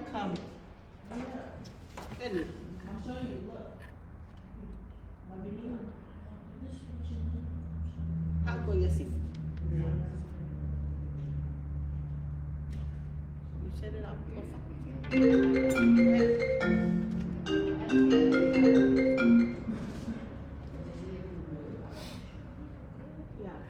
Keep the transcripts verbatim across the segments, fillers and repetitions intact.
Come. Then, how go you see? You set it up. Yeah.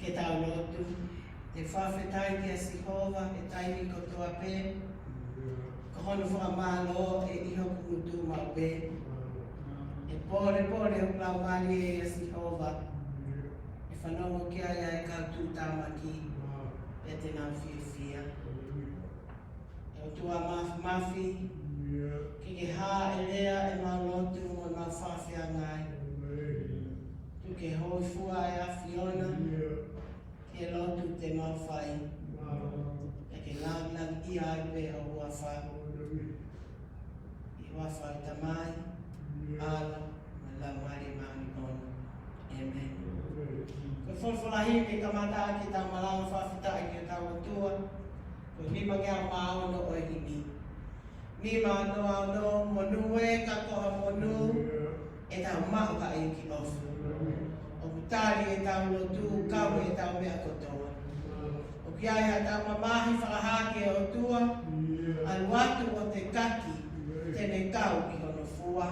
Ke tau lotu. Te fakafetaʻi kia Sihova ʻi he taimi kotoa pē. Ko hono fakamālō ʻe ʻi hoku ngutu maʻu pē. ʻE pōlepole hoku laumālie ʻia Sihova. ʻE fanongo ki ai ʻa e kau tuʻutāmaki, pea te nau fiefia. ʻE ʻOtua Māfimafi, ke ke hāʻelea ʻemau lotu mo ʻemau fakafeangai. Tuku ke hōifua ʻa e ʻAfiona ki he lotu te mau fai. Pea ke langilangiʻia ai pē ho huafa. ʻI he huafa ʻo e Tamai, ʻAlo, mo e Laumālie Māʻoniʻoni. ʻĒmeni. Ko e folofola himi ke kamata ʻaki ʻetau malanga fakafetaʻi ki hotau ʻOtua, ko e nimangeau mā ono ʻo e himi. Nima noa ono, monū ē ka ko ha monū, ʻetau maʻu ha ʻEiki ʻofa. ʻOku tali ʻetau lotu, kau ʻetau meʻa kotoa. ʻOku ʻi ai haʻatau mamahi fakahā ki he ʻOtua, ʻalu atu ʻo tekaki, te ne kau ʻi hono fua.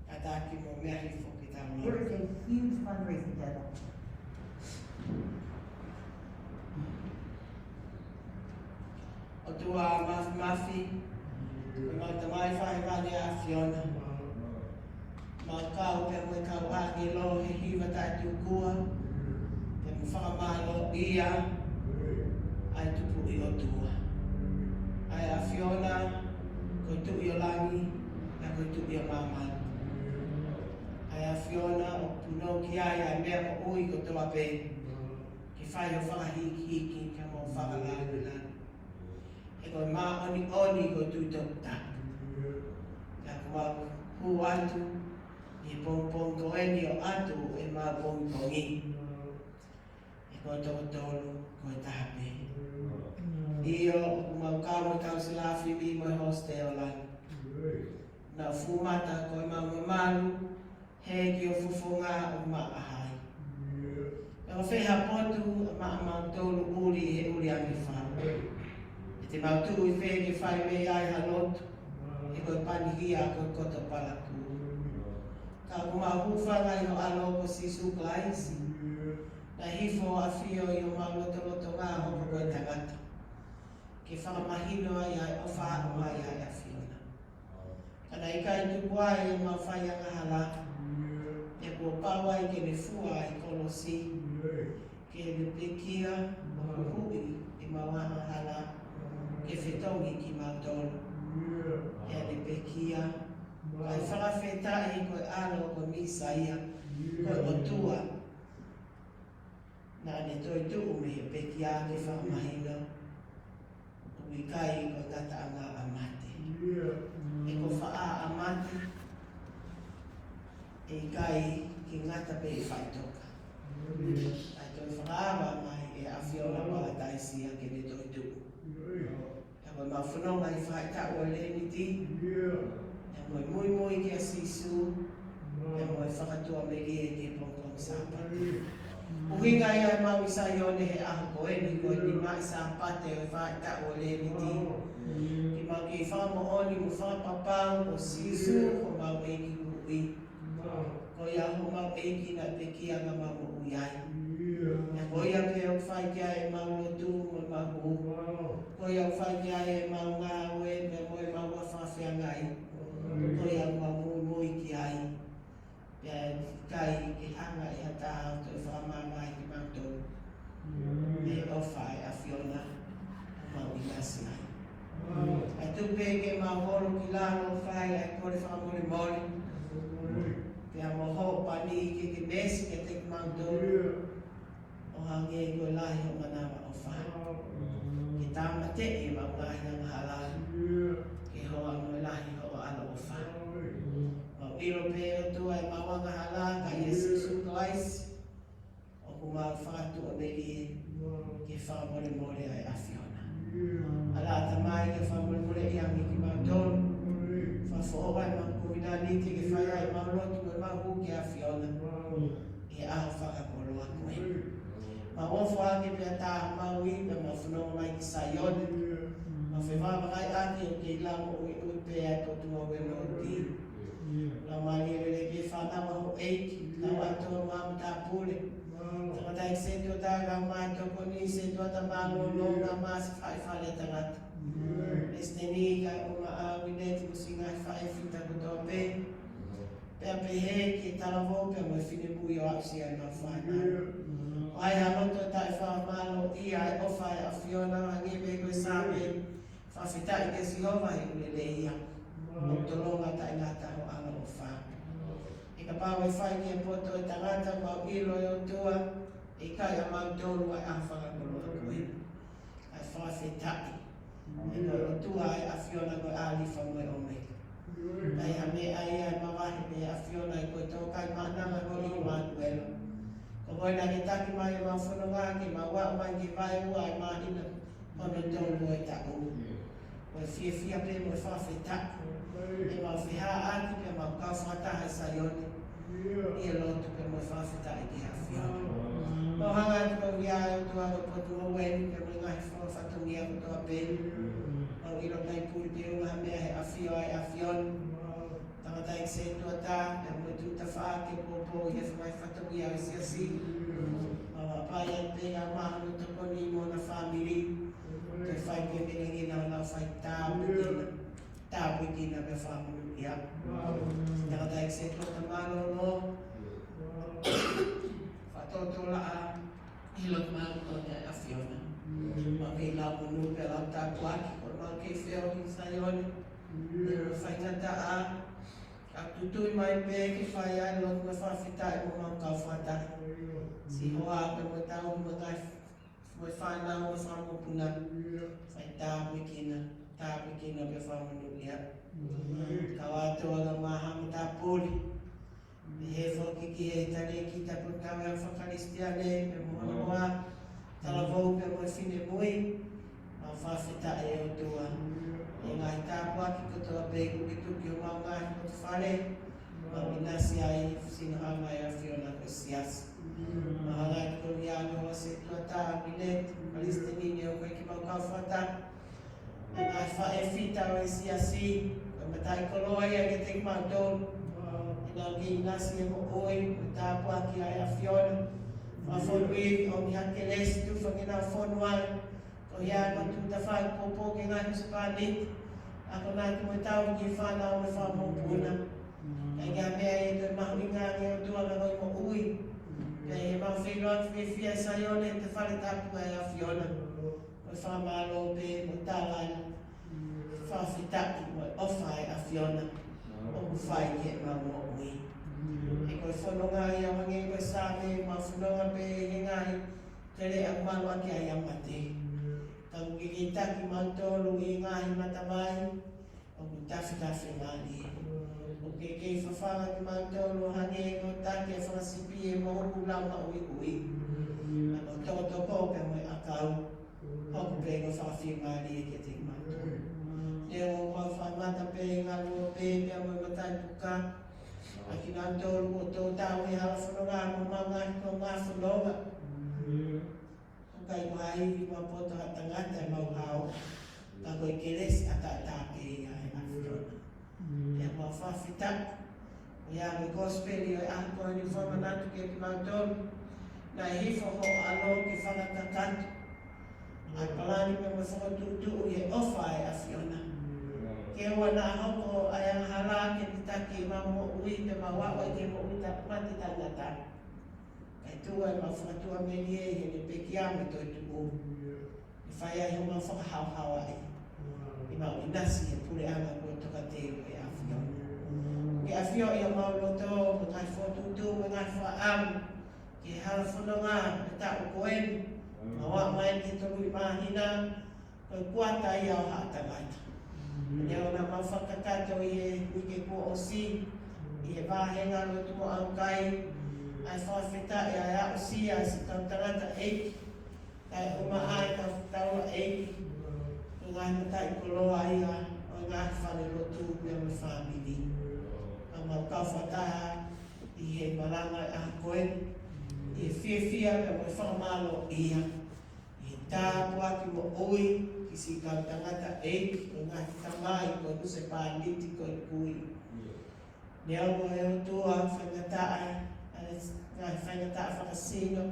Kātaki mo meʻa hifo ke tau. There is a huge fundraising deadline. ʻOtua Māfimafi, ko homau Tamai Fakahēvani ʻa e ʻAfiona. Mau kau pea mo e kau ʻāngelo he hiva taʻetukua, pea mo fakamālōʻia ʻa e Tupuʻi ʻOtua. ʻA e ʻAfiona, ko e Tuʻi ʻo langi, pea ko e Tuʻi ʻo māmani. ʻA e ʻAfiona, ʻoku punou ki ai ʻa e meʻa moʻui kotoa pē, ke fai ho fakahīkihiki, pea mo ho fakalāngilangi. He ko e māʻoniʻoni ko e tui toputapu. Pea ʻoku mau hū atu ʻi he pongipongi ko eni ʻo ʻoatu ʻemau pongipongi. He ko e toko tolu, ko e taha pē. ʻIo, ʻoku mau kau mo e kau Silafi mei mo e Hostel Langi. Naʻa fuʻu mata ko ʻemau mamalu, he ki ho fofonga ʻoku maʻa hai. Pea ko fē ha potu ʻa maʻamautolu ʻuli he ʻuli ange fau. ʻE te mau tuʻu ʻi fē ke fai mei ai ha lotu. He ko e pani hia ko e koto palakū. Ka ʻoku mau hūfanga ʻi ho ʻAlo ko Sīsū Kalaisi. Naʻe hifo ʻo ʻafio ʻi homau lotolotonga hoko ko e tangata. Ke fakamahino ai ʻa e ʻofa ʻoku ʻi ai ʻa e ʻAfiona. Ka naʻe ʻikai tupu ai ʻemau fai angahala, he kuo pau ai ke ne fua ʻi he kolosi, ke ne pekia mo huhuʻi ʻemau angahala, ke fetongi kimautolu. Ke ne pekia. Kae fakafetaʻi ko e ʻAlo ko Mīsaia, ko e ʻOtua naʻa ne toetuʻu mei he pekia ke fakamahino ʻoku ʻikai ko e ngataʻanga ʻa mate. He ko e faʻa ʻa mate, ʻe ʻikai ke ngata pē ʻi faʻitoka. Kae toe fakaava mai ʻe he ʻAfiona Palataisi ia ke ne toetuʻu. Pea ko ʻemau fononga ʻi he faʻahitaʻu ʻo e Leniti, pea mo e muimui kia Sīsū, pea mo e fakatuʻamelie ki he pongipongi Sāpate. ʻUhinga ia ʻemau ʻi Saione he ʻaho ko eni, ko e nimaʻi Sāpate ʻo e faʻahitaʻu ʻo e Leniti, ke mau kei fakamoʻoni mo fakapapau ko Sīsū ko homau ʻEiki Huhuʻi. Ko ia homau ʻEiki naʻe pekia ke mau moʻui ai. Pea ko ia pē ʻoku fai ki ai ʻemau lotu mo ʻemau hū. Ko ia ʻoku fai ki ai ʻemau ngāue pea mo ʻemau fakafeangai. Ko ia ʻoku mau muimui ki ai. Pea ʻikai ke hanga ʻe ha taha ʻo toe fakamamahi kimautolu. Mei he ʻofa ʻa e ʻAfiona ʻoku mau ʻinasi ai. ʻAi tuku pē ke mau holo ki lalo ʻo fai ʻa e kole fakamolemole. Pea mo hoʻo pani ke ke meesi kiate kimautolu, ʻo hangē ko e lahi hoʻo manavaʻofa. Ke tāmateʻi ʻemau ngaahi angahala, ke hoa mo e lahi hoʻo ʻaloʻofa. Mau ʻilo pē ʻOtua ʻemau angahala, ka ʻia Sīsū Kalaisi ʻoku mau fakatuʻamelie ki he fakamolemole ʻa e ʻAfiona. ʻAlā, Tamai, ke fakamolemoleʻi ange kimautolu. Fakafoʻou ʻemau kovinānite ke fai ai ʻemau lotu mo ʻemau hū ki he ʻAfiona ʻi he ʻaho fakakoloa ko eni. Mau ofo ange pea tā homau ui, pea mau fononga mai ki Saione. Mau fefakavakai ʻaki ʻoku kei lava ʻo ui ui pē ʻa e potu ʻo e noti. Laumālie lelei pē fānau ʻa ho ʻEiki, kau atu ʻa e maama tāpule. Tangataʻeiki sētuata, kau mātuʻa tokoni, sētuata mālōlō, kau mātuʻa faifale tangata. Palesiteni, kae ʻumaʻā ʻa Uineti mo siʻi ngaahi faʻē fita kotoa pē. Pea pehē ki he talavou pea mo e finemui ʻo aʻusia ʻenau fānau. ʻO ʻai ha loto taʻefakamālōʻia ʻa e ʻofa ʻa e ʻAfiona, hangē pē ko e Saame, fakafetaʻi kia Sihova he ʻoku lelei ia. ʻOku tolonga taʻengata hoʻo ʻaloʻofa. He kapau ʻe fai ki he poto ʻo e tangata, mau ʻilo ʻe ʻOtua, ʻe ʻikai ʻa mautolu ʻa e ʻaho fakakoloa ko eni. ʻA e fakafetaʻi. He ko e ʻOtua ʻa e ʻAfiona ko e ʻAlifa mo e ʻOmeka. ʻIkai ha meʻa ia ʻe mavahe mei he ʻAfiona, he ko e Tokaimaʻananga ko ʻImanuela. Ko koe naʻa ke taki mai ʻemau fononga ke mau aʻu mai ki he vaeua ʻo e māhina hono tolu ʻo e taʻu. Ko e fiefia pē mo e fakafetaʻi. ʻEmau feʻao atu pea mau kau fakataha ʻi Saione. ʻI he lotu pea mo e fakafetaʻi ki he ʻAfiona. Mau hanga atu ko ia ʻe ʻOtua ko e potu ʻo e ʻEiki pea mo e ngaahi fatongia kotoa pē. Mau ʻilo naʻe puli pē ʻa e ngaahi meʻa he ʻafio ʻa e ʻAfiona. Tangataʻeiki sētuata, pea mo e tuʻu tafaʻaki ʻoku poupou he ngaahi fatongia ʻo e siasi. Mau hapai atu pē ʻa e maama tokoni mo hona fāmili. Ke fai pē meʻa ke nau lau fai tāpuekina. Tāpuekina pea fakamonūʻia. Tangataʻeiki sētuata mālōlō. Fakatotolaʻa ʻi he loto māʻoniʻoni ʻa e ʻAfiona. Mau kei lau monū pea lau tāpuaki, ko ʻemau kei feohi ʻi Saione. ʻI he faingataʻa, ka tuʻu mai pē ke fai ai ʻa e lotu mo e fakafetaʻi mo ʻemau kau fakataha. Siʻi hoa pea mo e tauhi mo e ngaahi mo e fānau mo e fanga mokopuna. Fai tāpuekina, tāpuekina pea fakamonūʻia. Kau atu ʻa e maama tāpule. Pehē foki ki he talēkita Potungāue Fakakalisitiane, pea mo hono hoa, talavou pea mo e finemui. Mau fakafetaʻi ʻe ʻOtua. ʻI he ngaahi tāpuaki kotoa pē kuo ke tuku ki homau ngaahi potufale. Mau ʻinasi ai, sino hama ʻa e ʻAfiona ko e siasi. Mau hanga atu ko ia ʻa e hoa sētuata, Uineti, Palesiteni, ʻoku ʻikai ke mau kau fakataha. Ngaahi faʻē fita ʻo e siasi, ko e mataʻikoloa ia kiate kimautolu. ʻEnau kei ʻinasi he moʻui, mo e tāpuaki ʻa e ʻAfiona. Fakafonu ʻi he ʻomi ha kelesi tufa ke nau fonu ai. Ko ia ko e tuʻu tafaʻaki poupou ki he ngaahi husepāniti. Akonaki mo e tauhi ki he fānau mo e fanga mokopuna. ʻIkai ha meʻa ia ʻe toe mahuʻinga ange ʻOtua ka ko e moʻui. Pea ʻi heʻemau feʻiloaki fiefia ʻi Saione, he fale tapu ʻa e ʻAfiona. Ko e fakamālō pē mo e tala Fakafetaʻi mo e ʻofa ʻa e ʻAfiona ʻoku fai ki heʻemau moʻui. He ko e fononga ia hangē ko e Saame, mau fononga pē he ngaahi teleʻa ʻoku malu ʻaki ai ʻa e mate. Ka ʻoku ke kei taki kimautolu ʻi he ngaahi matavai ʻoku tafetafe mālie. ʻOku ke kei fafanga kimautolu hangē ko e taki ʻa e fanga sipi ʻi he moʻunga ʻoku lau maʻuiʻui. Ka ko e tokotoko pea mo e ʻakau, hoko pē ko e fakafiemālie kiate kimautolu. Neongo ʻoku mau fakamata pē ʻi he ngaluope pea mo e mataipuka ʻa kinautolu ʻoku tō tau he hala fononga mo e ngaahi konga fononga. ʻOku ʻikai ko ha ivi mo ha poto ha tangata ʻemau hao, ka ko e kelesi ʻataʻatā pē ia ʻa e ʻAfiona. Pea mau fakafetaʻi. ʻOku ʻi ai e kosipeli ʻo e ʻaho ko eni ʻoku fakamanatu kiate kimautolu. Naʻe hifo ho ʻAlo ke fakakakato ʻa e palani pea mo e fokotuʻutuʻu ʻi he ʻofa ʻa e ʻAfiona. Ke ʻoua naʻa hoko ʻa e angahala ke ne taki ʻemau moʻui pea mau aʻu ai ki he moʻui taʻengata. Kae tuku ʻemau fakatuʻamelie ʻi heʻene pekia mo e toetuʻu. ʻE fai ai homau fakahaohaoaʻi. ʻEmau ʻinasi he puleʻanga kuo tokateu ʻe he ʻAfiona. Ke ʻafioʻi homau loto mo e ngaahi fokotuʻutuʻu mo e ngaahi fakaʻamu ki he hala fononga ʻo e taʻu ko eni. Mau aʻu mai ki he tolu ʻi māhina, ko e kuata ia ʻo haʻa tangata. Neongo naʻa mau fakakakato ʻi he uike kuo ʻosi ʻi he vāhenga lotu mo ʻaukai, ʻa e fakafetaʻi ʻa e aʻusia ʻa e siʻi kau tangataʻeiki kae ʻumaʻā ʻa e kau taulaʻeiki, ko e ngaahi mataʻikoloa ia ʻo e ngaahi falelotu pea mo e fāmili. Ka mau kau fakataha ʻi he malanga ʻo e ʻaho ko eni ʻi he fiefia pea mo e fakamālō ia ʻi he tāpuaki moʻui ki he siʻi kau tangataʻeiki, ko e ngaahi tamai, ko e husepāniti, ko e kui. Neongo ʻe ʻOtua faingataʻa, ʻa e ngaahi faingataʻa fakasino,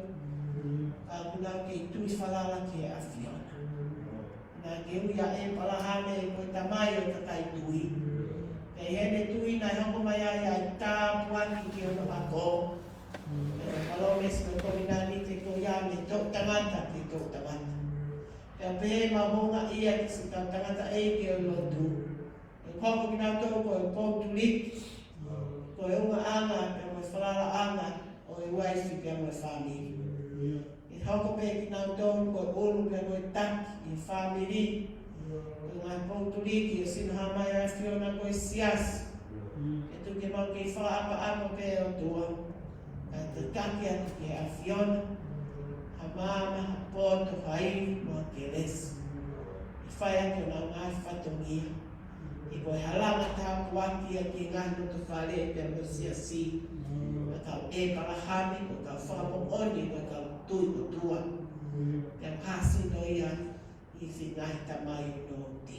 ka ʻoku nau kei tui falala ki he ʻAfiona. Naʻa ke ui ʻa ʻĒpalahame ko e tamai ʻo e kakai tui. Pea ʻi heʻene tui naʻe hoko mai ai ʻa e tāpuaki ki hono ako. Pea palōmesi ko e kovinānite ko ia mei he toʻutangata ki he toʻutangata. Pea pehē mau houngaʻia ki he siʻi kau tangataʻeiki ʻo e lotu. ʻE hoko kinautolu ko e poutuliki, ko e ungaʻanga pea mo e falalaʻanga ʻo e uaifi pea mo e fāmili. ʻE hoko pē kinautolu ko e ʻulu pea mo e taki ʻi he fāmili. Ko e ngaahi poutuliki ʻo e sino hā mai ʻa e ʻAfiona ko e siasi. ʻE tuku ke mau kei fakaʻapaʻapa pē ʻOtua, kae tataki atu ki he ʻAfiona ha maama, ha poto, ha ivi mo ha kelesi ʻe fai ʻaki honau ngaahi fatongia. He ko e halanga tāpuaki ia ki he ngaahi loto fale pea mo e siasi. Ko e kau ʻĒpalahame, ko e kau fakamoʻoni, ko e kau tui ʻOtua. Pea pāsino ia ʻi he ngaahi tamai ʻo Nōti.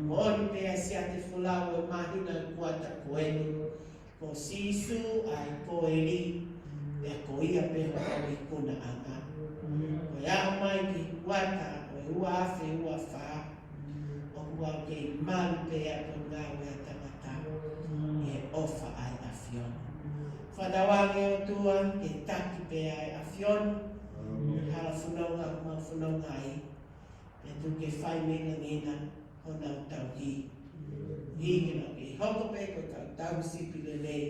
Moʻoni pē ʻa e siate folau ʻo e māhina ʻo e kuata ko eni, ko Sīsū ʻa e koeli, pea ko ia pē hono ikunaʻanga. Ko e aʻu mai ki he kuata ʻo e ua afe ua fā, ʻoku mau kei malu pē ʻa e ngāue ʻa e tangata ʻi he ʻofa ʻa e ʻAfiona. Fakatauange ʻOtua ke taki pē ʻa e ʻAfiona hala fononga ʻoku mau fononga ai. Pea tuku ke fai mei hangē na honau tauhi. Hiki na ke hoko pē ko e kau tauhi sipi lelei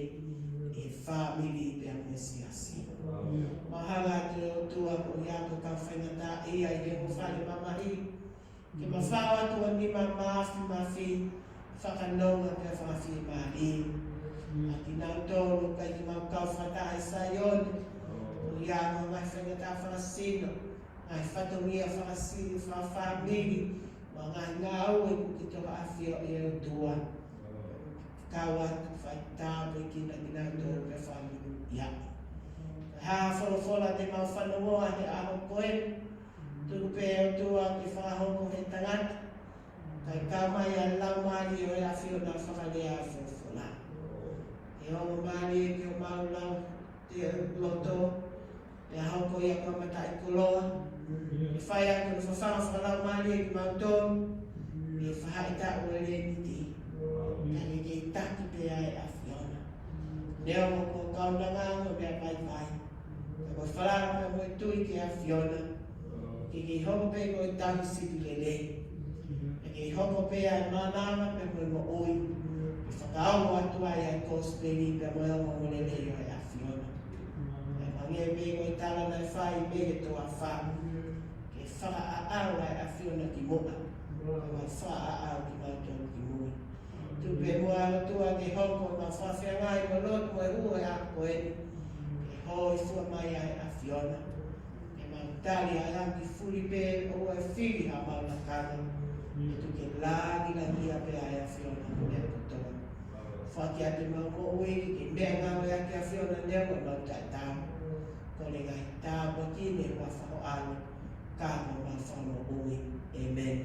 ʻi he fāmili pea mo e siasi. Mahalo ʻe ʻOtua ko ia ko e kau faingataʻaʻia ʻi he ʻofa ʻi he mamahi, ke mau fai atu ʻa e nima mafimafi, fakanonga pea fakafiemālie. ʻA kinautolu ʻoku ʻikai ke mau kau fakataha ʻi Saione, ko ia ko e ngaahi faingataʻa fakasino, ngaahi fatongia fakasino, fakafāmili, mo e ngaahi ngāue kuo ke toka ʻafio ʻi he ʻOtua. Kau atu fai tāpuekina kinautolu pea fāmili ia. Hā folofola te mau fanongoa he ʻaho ko eni, tuku pē ʻOtua ke fakahoko he tangata, kae kau mai ʻa e Laumālie ʻo e ʻAfiona ʻo fakalea ʻa e folofola. ʻE ongo mālie ki homau lau te loto, pea hoko ia ko e mataʻikoloa. ʻE fai ʻaki hono fafanga fakalaumālie kimautolu ʻi he faʻahitaʻu ʻo e Leniti. Kae kei taki pē ʻa e ʻAfiona. Neongo ko e kaunanga ko e meʻa vaivai, ka ko e falala pea mo e tui ki he ʻAfiona, ke kei hoko pē ko e tauhi sipi lelei. Ke kei hoko pē pea mānava pea mo e moʻui. Ke fakaongo atu ai ʻa e kosipeli pea mo e ongoongolelei ʻo e ʻAfiona. ʻE hangē pē ko e tala naʻe fai mei he toafa. Ke fakaʻaʻau ʻa e ʻAfiona ki muʻa. Ke mau fakaʻaʻau kimautolu ki mui. Tuku pē muʻa ʻOtua ke hoko ʻemau fakafeangai mo e lotu mo e hū ʻo e ʻaho ko eni. Ke hōifua mai ʻa e ʻAfiona. Ke mau tali ʻa e ʻapi fuli pē ʻo e fili ʻa mau lakanga. Ke tuku ke langilangiʻia pē ʻa e ʻAfiona mo e kotoa. Foaki atu ʻemau moʻui ke meʻangāueʻaki ʻa e ʻAfiona neongo ʻemau taʻetaau. Kole ngaahi tāpuaki ni ʻi he huafa ho ʻAlo, ka ko homau Fakamoʻui. ʻĒmeni.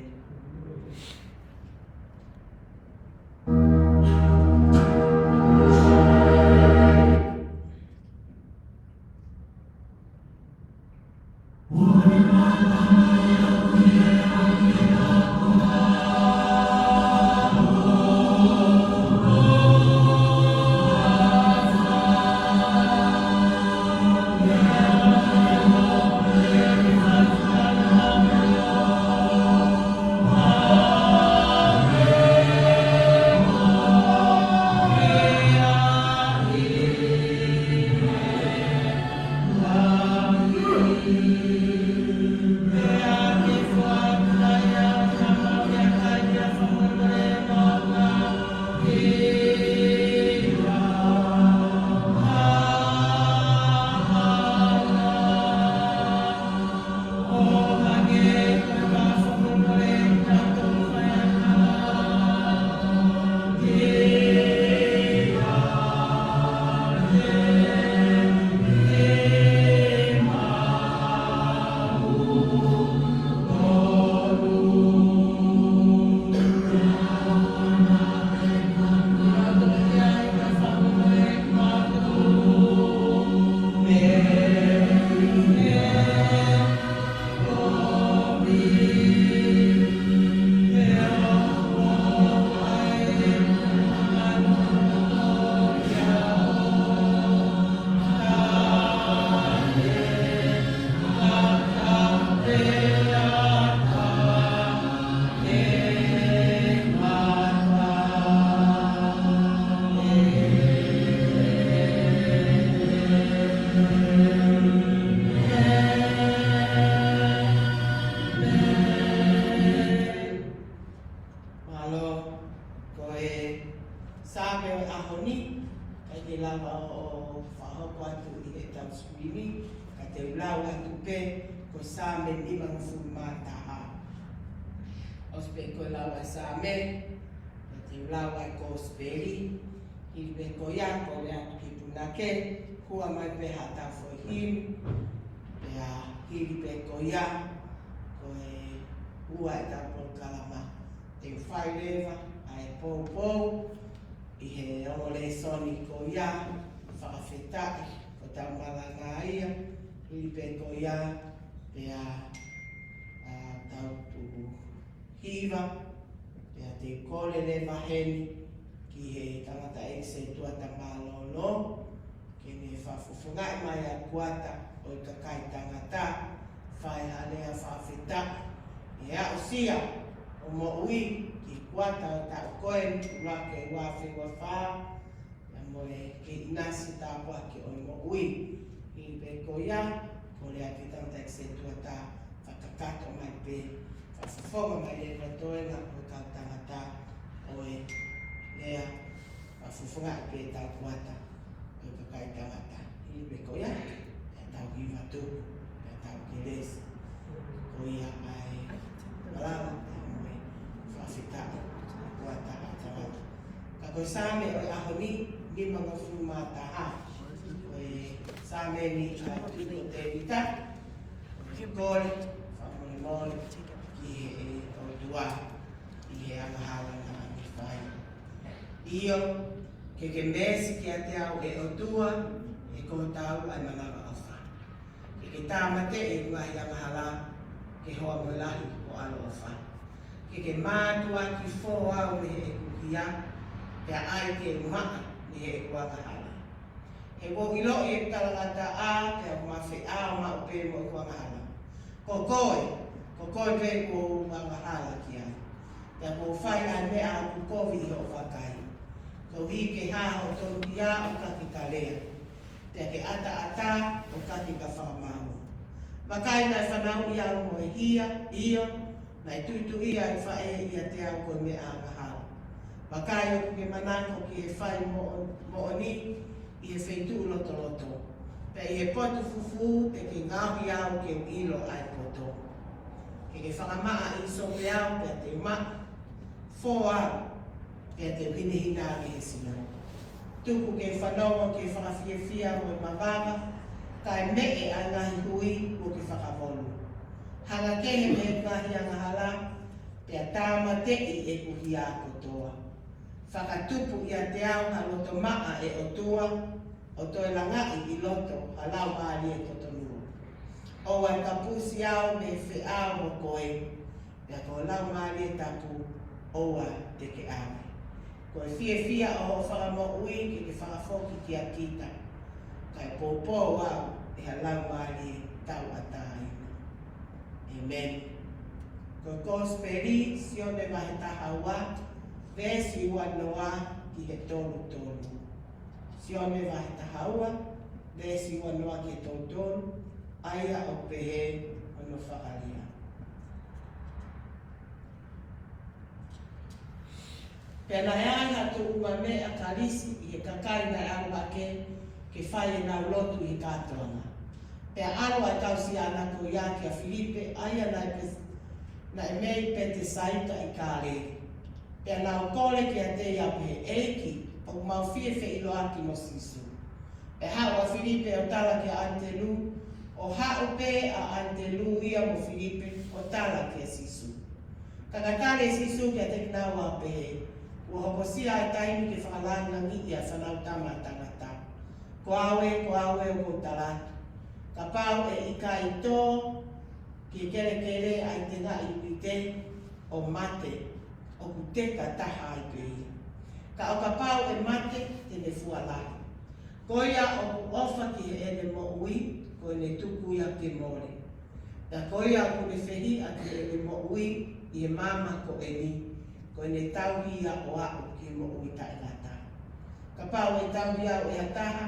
Mālō, ko e Saame ʻo e ʻaho ni, ʻikai ke lava ʻo, ʻo fakahoko atu ʻi heʻetau screen, ka te u lau atu pē, ko e Saame nimangofulu mā taha. ʻOsi pē ko e lau ʻa e Saame, ka te u lau ʻa e kosipeli, hili pē ko ia, kole atu ki he punake, hua mai pē haʻatau foʻi himi, pea hili pē ko ia, ko e ua ʻetau polokalama. Te u fai leva ʻa e poupou ʻi he ongo lēsoni ko ia, fakafetaʻi, ko ʻetau malanga ia, hili pē ko ia, pea, ā, tau tuku hiva, pea te u kole leva heni ki he tangataʻeiki setuata mālōlō, ke ne fakafofongaʻi mai ʻa e kuata ʻo e kakai tangata, fai ha lea fakafetaʻi, ʻe aʻusia hoʻo moʻui ki he kuata ʻo e taʻu ko eni, ʻuluaki ʻo e ua afe ua fā, pea mo e kei ʻinasi tāpuaki ʻo e moʻui. Hili pē ko ia, kole atu ki he tangataʻeiki setuata, fakakakato mai pē, fakafofonga mai leva e toenga ʻo e kau tangata ʻo e lea, fakafofongaʻi pē ʻetau kuata ʻo e kakai tangata. Hili pē ko ia, pea tau hiva atu, pea tau kelesi. Ko ia ʻa e malanga, pea mo e fakafetaʻi, kuata ʻa e tangata. Ka ko e Saame ʻo e ʻaho ni, nimangofulu mā taha. Ko e Saame ni ʻa e tuʻi ko Tēvita, ko e kole fakamolemole ki he ʻOtua ʻi he angahala naʻa ne fai. ʻIo, ke ke meesi kiate au ʻe ʻOtua, he ko ho taula ʻa e manavaʻofa. Ke ke tāmateʻi ʻeku ngaahi angahala, ke hoa mo e lahi ho ʻaloʻofa. Ke ke mātuʻaki fō au mei heʻeku hia, pea ʻai ke u maʻa mei heʻeku angahala. He kuo u ʻiloʻi ʻeku talangataʻa, pea u mafeʻao maʻu pē mo ʻeku angahala. Ko koe, ko koe pē kuo u angahala ki ai. Pea kuo u fai ʻa e meʻa ʻoku kovi ʻi hoʻo vakai, koeʻuhi ke hā hoʻo tonuhia ʻo ka ke ka lea, pea ke ʻataʻatā ʻo ka ke ka fakamaau. Vakai, naʻe fanauʻi au mo e hia, ʻio, naʻe tuʻituʻia ʻeku faʻē ʻiate au ko e meʻa angahala. Vakai, ʻoku ke manako ki he fai moʻo-, moʻoni ʻi he feituʻu lotoloto, pea ʻi he potu fufū te ke ngaohi au ke u ʻilo ʻa e poto. Ke ke fakamaʻa ʻi sope au pea te u maʻa, fō au pea te u hinehina ange he sino. Tuku ke u fanongo ki he fakafiefia mo e mavava, kae meʻe ʻa e ngaahi hui kuo ke fakavolu. Hanga kehe mei he ngaahi angahala, pea tāmateʻi ʻeku hia kotoa. Fakatupu ʻiate au ha loto maʻa, ʻe ʻOtua, ʻo toe langaʻi ʻi loto ha laumālie totonu. ʻOua ʻe kapusi au mei he feʻao mo koe, pea ko e Laumālie Tapu ʻoua te ke ʻave. Ko e fiefia ʻo hoʻo fakamoʻui ke ke fakafoki kia kita, kae poupou au ʻe ha laumālie tauʻatāina. ʻĒmeni. Ko e Kosipeli, Sione vahe taha ua, veesi ua noa ki he tolu tolu. Sione vahe taha ua, veesi ua noa ki he tolu tolu, ʻa ia ʻoku pehē hono fakalea. Pea naʻe ai ha tuʻunga meʻa kalisi ʻi he kakai naʻe ʻalu hake ke fai ʻenau lotu ʻi he kātoanga. Pea ʻalu ʻa e kau siana ko ia kia Filipe, ʻa ia naʻe Pes-, naʻe mei Petesaita ʻi Kāleli. Pea nau kole kiate ia ʻo pehē, ʻEiki, ʻoku mau fie feʻiloaki mo Sīsū. Pea haʻu ʻa Filipe ʻo tala kia ʻAnitelū, ʻo haʻu pē ʻa ʻAnitelū ia mo Filipe ʻo tala kia Sīsū. Ka ka tali ʻe Sīsū kiate kinaua ʻo pehē, Kuo hokosia ʻa e taimi ke fakalāngilangiʻi ʻa e Fanautama ʻa Tangata. Ko au ē, ko au ē, ʻoku ou tala atu, kapau ʻe ʻikai tō ki he kelekele ʻa e tengaʻi uite ʻo mate, ʻoku teka taha ai pē ia. Ka ʻo kapau ʻe mate, te ne fua lahi. Ko ia ʻoku ʻofa ki heʻene moʻui, ko ʻene tuku ia ke mole. Pea ko ia ʻoku ne fehiʻa ki heʻene moʻui ʻi he maama ko eni, ko ʻene tauhi ia ʻo aʻu ki he moʻui taʻengata. Kapau ʻe tauhi au ʻe ha taha,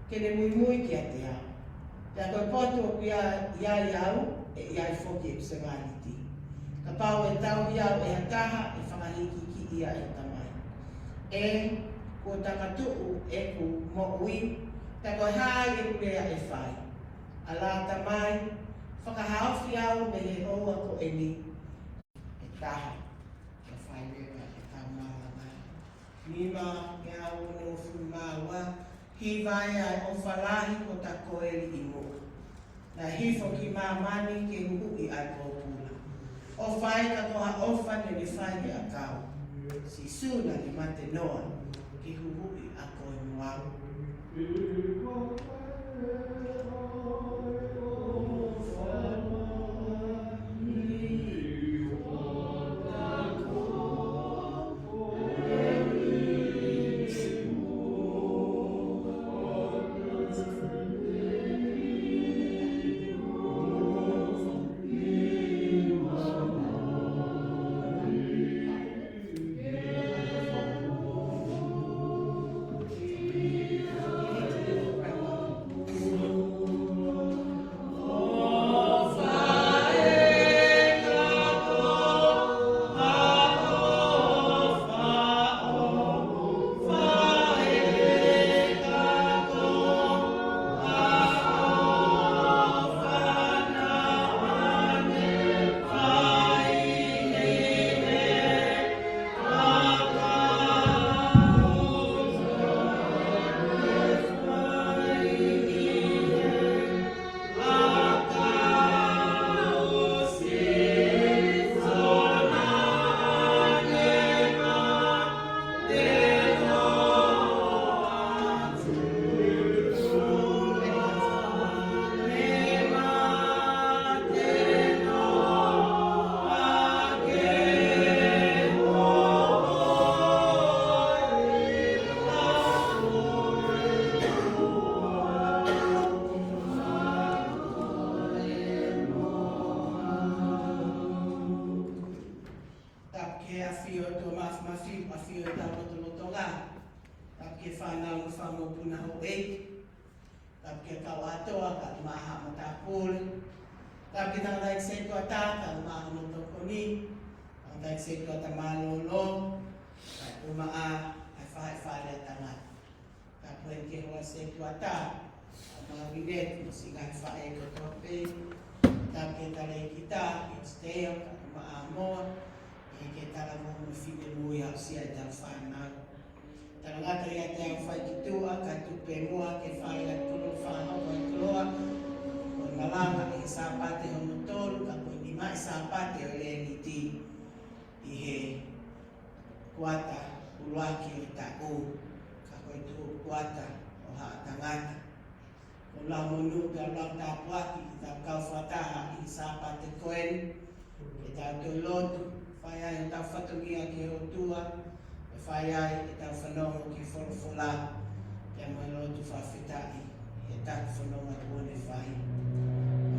ke ne muimui kiate au. Pea ko e potu ʻoku ʻi ai, ʻi ai au, ʻe ʻi ai foki ʻeku sevāniti. Kapau ʻe tauhi au ʻe ha taha, ʻe fakahikihikiʻi ia ʻe he Tamai. ʻE, kuo takatuʻu ʻeku moʻui, pea ko e hā ʻeku lea ʻe fai? ʻAlā Tamai, fakahaofi au mei he houa ko eni. ʻE taha, ke fai leva ʻetau malanga. Nima, ngeau onongofulu mā ua, hiva ē ʻa e ʻofa lahi ko ta koeli ʻi muʻa. Naʻe hifo ki māmani ke huhuʻi ʻa e pōpula. ʻOfa ē ka ko ha ʻofa naʻa ne fai he ʻakau. Sīsū naʻa ne mate noa ke huhuʻi ʻa koe mo au. ʻAfio ʻOtua Māfimafi, ʻafio ʻi hotau lotolotonga. Tapu ki he fānau mo e fanga mokopuna houʻeiki. Tapu ki he kau ʻātoa, kae ʻumaʻā haʻa matāpule. Tapu ki he tangataʻeiki sētuata, kae ʻumaʻā hono tokoni. Tangataʻeiki sētuata mālōlō, kae ʻumaʻā ʻa e faʻahi fale ʻa tangata. Tapu heni ki he hoa sētuata, ʻa Marinette, mo siʻi ngaahi faʻē kotoa pē. Tapu ki he talēkita, ki he Stea, kae ʻumaʻā Moa, ʻa e talavou mo e finemui, aʻusia ʻetau fānau. Talangata ia te au fai ki tuʻa, kae tuku pē muʻa ke fai ʻa e koloa, fakahoko ʻa e koloa, ko e malanga ʻi he Sāpate hono tolu, ka ko e nimaʻi Sāpate ʻo e Leniti, ʻi he kuata ʻuluaki ʻo e taʻu, ka ko e tuʻu kuata ʻo haʻa tangata. Ko e lau monū pea lau tāpuaki ki heʻetau kau fakataha ʻi he Sāpate ko eni, ke tau toe lotu, fai ai hotau fatongia ki he ʻOtua, ʻe fai ai ʻetau fanongo ki he folofola, pea mo e lotu fakafetaʻi he taki fononga kuo ne fai.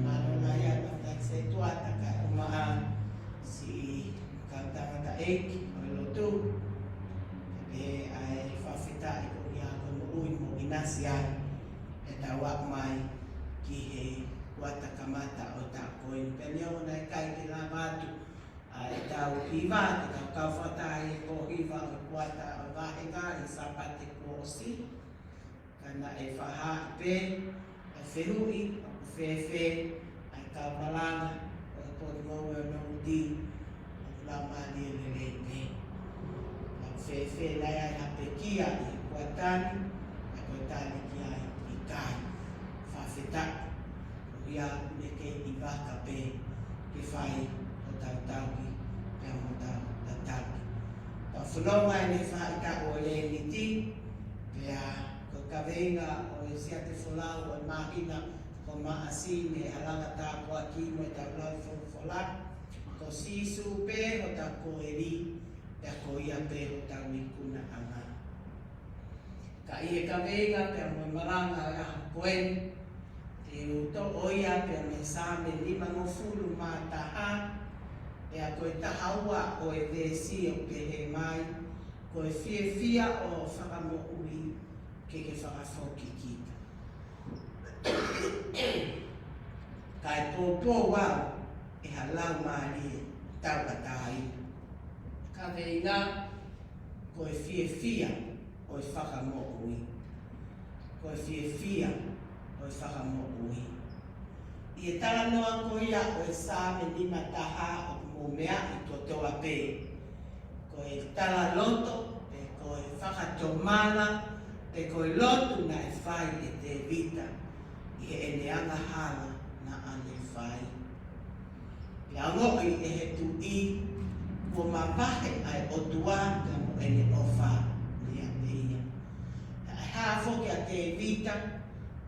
Mālō lahi ʻa e tangataʻeiki sētuata kae ʻumaʻā siʻi kau tangataʻeiki ʻo e lotu, pea ʻai fakafetaʻi koeʻuhi ko e moʻui mo ʻinasi ai ʻetau aʻu mai ki he kuata kamata ʻo e taʻu ko eni. Pea neongo naʻe ʻikai ke lava atu ʻa ʻetau hiva, ke tau kau fakataha ʻi he kō hiva ʻo e kuata ʻo e vāhenga ʻi he Sāpate kuo ʻosi, ka naʻe fakahā pē ʻa e fehuʻi, ʻoku fēfē ʻa e kau malanga ʻo e potungāue ʻo Nōmiti, ʻoku laumālie lelei pē. ʻOku fēfē, naʻe ʻi ai ha pekia ʻi he kuata ni, ka ko e tali ki ai ʻikai. Fakafetaʻi. Ko ia ʻoku ne kei ʻi vaka pē ke fai hotau tauhi pea mo hotau tataki. Tau fononga ʻi he faʻahitaʻu ʻo e Leniti, pea ko e kaveinga ʻo e siate folau ʻo e māhina ko Maʻasi, mei he Halanga Tāpuaki mo ʻetau lau folofola, ko Sīsū pē hotau koeli, pea ko ia pē hotau ikunaʻanga. Ka ʻi he kaveinga pea mo e malanga ʻo e ʻaho ko eni, te u toʻo ia pea mei he Saame nimangofulu mā taha, pea ko e taha ua ʻo e veesi ʻoku pehē mai, ko e fiefia ʻo e fakamoʻui ke ke fakafoki kita. Kae poupou au ʻe ha laumālie tauʻatāina. Kaveinga, ko e fiefia ʻo e fakamoʻui. Ko e fiefia ʻo e fakamoʻui. ʻI he talanoa ko ia ʻo e Saame nima taha ʻoku mou meaʻi kotoa pē, ko e talaloto, pe ko e fakatomala, pe ko e lotu naʻe fai ʻe Tēvita ʻi heʻene angahala naʻa ne fai. Pea ongoʻi ʻe he tuʻi kuo mavahe ʻa e ʻOtua pea mo ʻene ʻofa meiate ia. Naʻe hā foki ʻa Tēvita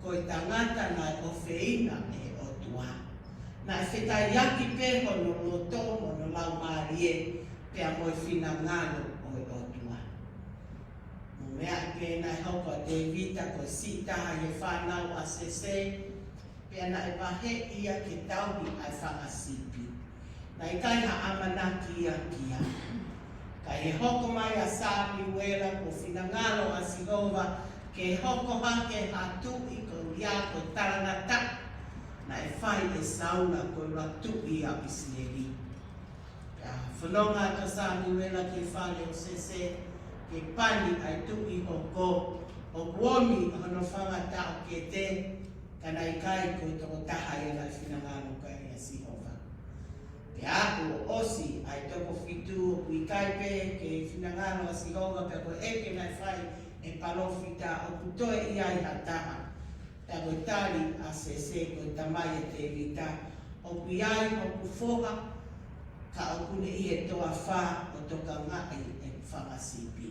ko e tangata naʻe ʻofeina ʻe he ʻOtua. Naʻe fetaiaki pē hono loto mo hono laumālie pea mo e finangalo ʻo e ʻOtua. Mou meaʻi pē naʻe hoko ʻa Tēvita ko e siʻi taha ʻi he fānau ʻa Sese, pea naʻe vaheʻi ia ke tauhi ʻa e fanga sipi. Naʻe ʻikai ha ʻamanaki ia ki ai. Ka ʻi he hoko mai ʻa Samiuela, kuo finangalo ʻa Sihova ke hoko hake ha tuʻi koeʻuhi ko e talangataʻa naʻe fai ʻe Saula ko e ʻuluaki tuʻi ʻo ʻIsileli. Pea fononga atu ʻa Samiuela ki he fale ʻo Sese ke pani ʻa e tuʻi hoko, ʻoku ʻomi hono fanga taʻokete, ka naʻe ʻikai ko e tokotaha ia naʻe finangalo ki ai ʻa Sihova. Pea ʻoku ʻosi ʻa e toko fitu ʻoku ʻikai pē ke finangalo ʻa Sihova, pea ko e ʻeke naʻe fai ʻe he palōfita, ʻoku toe ʻi ai ha taha? Pea ko e tali ʻa Sese, ko e tamai ʻa Tēvita, ʻoku ʻi ai hoku foha, ka ʻoku ne ʻi he toafa ʻo tokangaʻi ʻeku fanga sipi.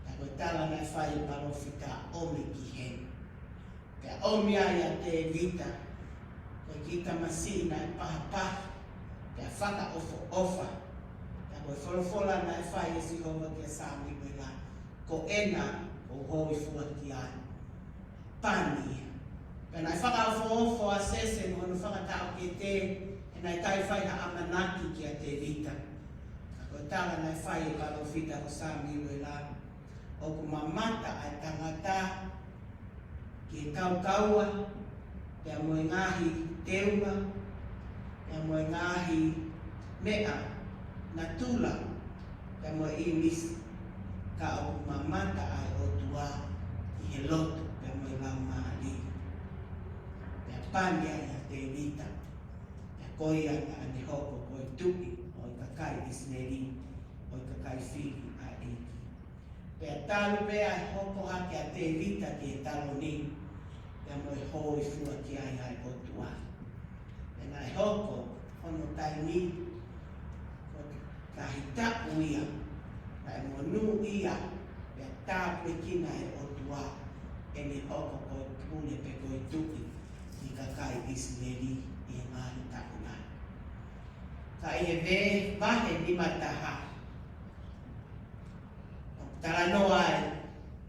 Pea ko e tala naʻe fai ʻe he palōfita, ʻomi ki heni. Pea ʻomi ai ʻa Tēvita ko e kiʻi tamasiʻi naʻe pahapaha, pea fakaʻofoʻofa. Pea ko e folofola naʻe fai ʻe Sihova kia Samiuela, ko ena ʻoku ou hōifua ki ai. Pani ia. Pea naʻe fakaʻofoʻofa ʻa Sese mo hono fanga taʻokete, he naʻe ʻikai fai ha ʻamanaki kia Tēvita. Ka Tala naʻe fai ʻe he palōfita ko Samiuela, ʻoku mamata ʻa e tangata ki he kaukaua, pea mo e ngaahi teunga, pea mo e ngaahi meʻa natula, pea mo e ʻīmisi, ka ʻoku mamata ʻa e ʻOtua ʻi he loto, pea mo e laumālie. Pea pani ai ʻa Tēvita, pea ko ia naʻa ne hoko ko e tuʻi ʻo e kakai ʻIsileli, ʻo e kakai fili ʻa e ʻEiki. Pea talu pē ʻa e hoko hake ʻa Tēvita ki he taloni, pea mo e hōifua ki ai ʻa e ʻOtua. Pea naʻe hoko hono taimi, ko e taʻu ia naʻe monūʻia, pea tāpuekina ʻe he ʻOtua ʻene hoko ko e pule pe ko e tuʻi ʻi he kakai ʻIsileli ʻi he ngaahi taʻu lahi. Ka ʻi he ve-, vahe nima taha, ʻoku talanoa ai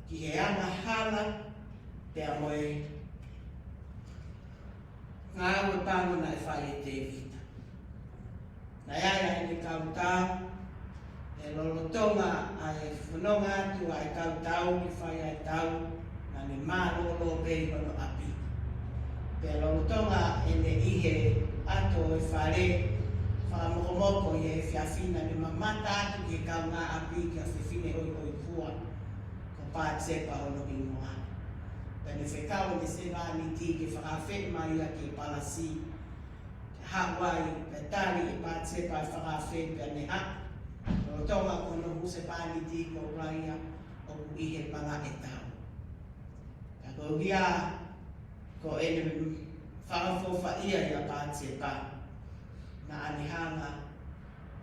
ki he angahala pea mo e ngāue pango naʻe fai ʻe Tēvita. Naʻe ʻi ai ʻene kau tau, ʻi he lolotonga ʻa e fononga atu ʻa e kau tau ke fai ʻa e tau, naʻa ne mālōlō pē ʻi hono ʻapi. Pea lolotonga ʻene ʻi he ʻato ʻo e fale, fakamokomoko ʻi he efiafi, naʻa ne mamata atu ki he kaungāʻapi, ki he fefine hoihoifua ko Patisepa hono hingoa. Pea ne fekau ʻene sevāniti ke fakaafeʻi mai ia ki he palasi. Haʻu ai, pea tali ʻe Patisepa e fakaafe, pea ne haʻu. Lolotonga ko hono husepāniti ko Ulaia, ʻoku ʻi he malaʻe tau. Ka ko ia, ko ʻene fakaʻofoʻofaʻia ʻia Patisepa, naʻa ne hanga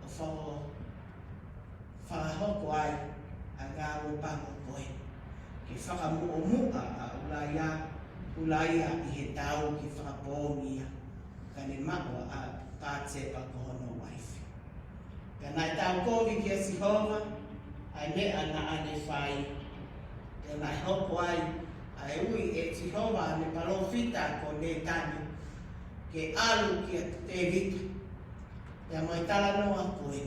ʻo faka-, fakahoko ai ʻa e ngāue pango ko ē, ke fakamuʻomuʻa ʻa Ulaia, Ulaia ʻi he tau ke fakapoongi ia, ka ne maʻu ʻa Patisepa ko hono uaifi. Pea naʻe taukovi kia Sihova ʻa e meʻa naʻa ne fai. Pea naʻe hoko ai ʻa e ui ʻe Sihova ʻa ʻene palōfita ko Nētane ke ʻalu kia Tēvita. Pea mo e talanoa ko ē,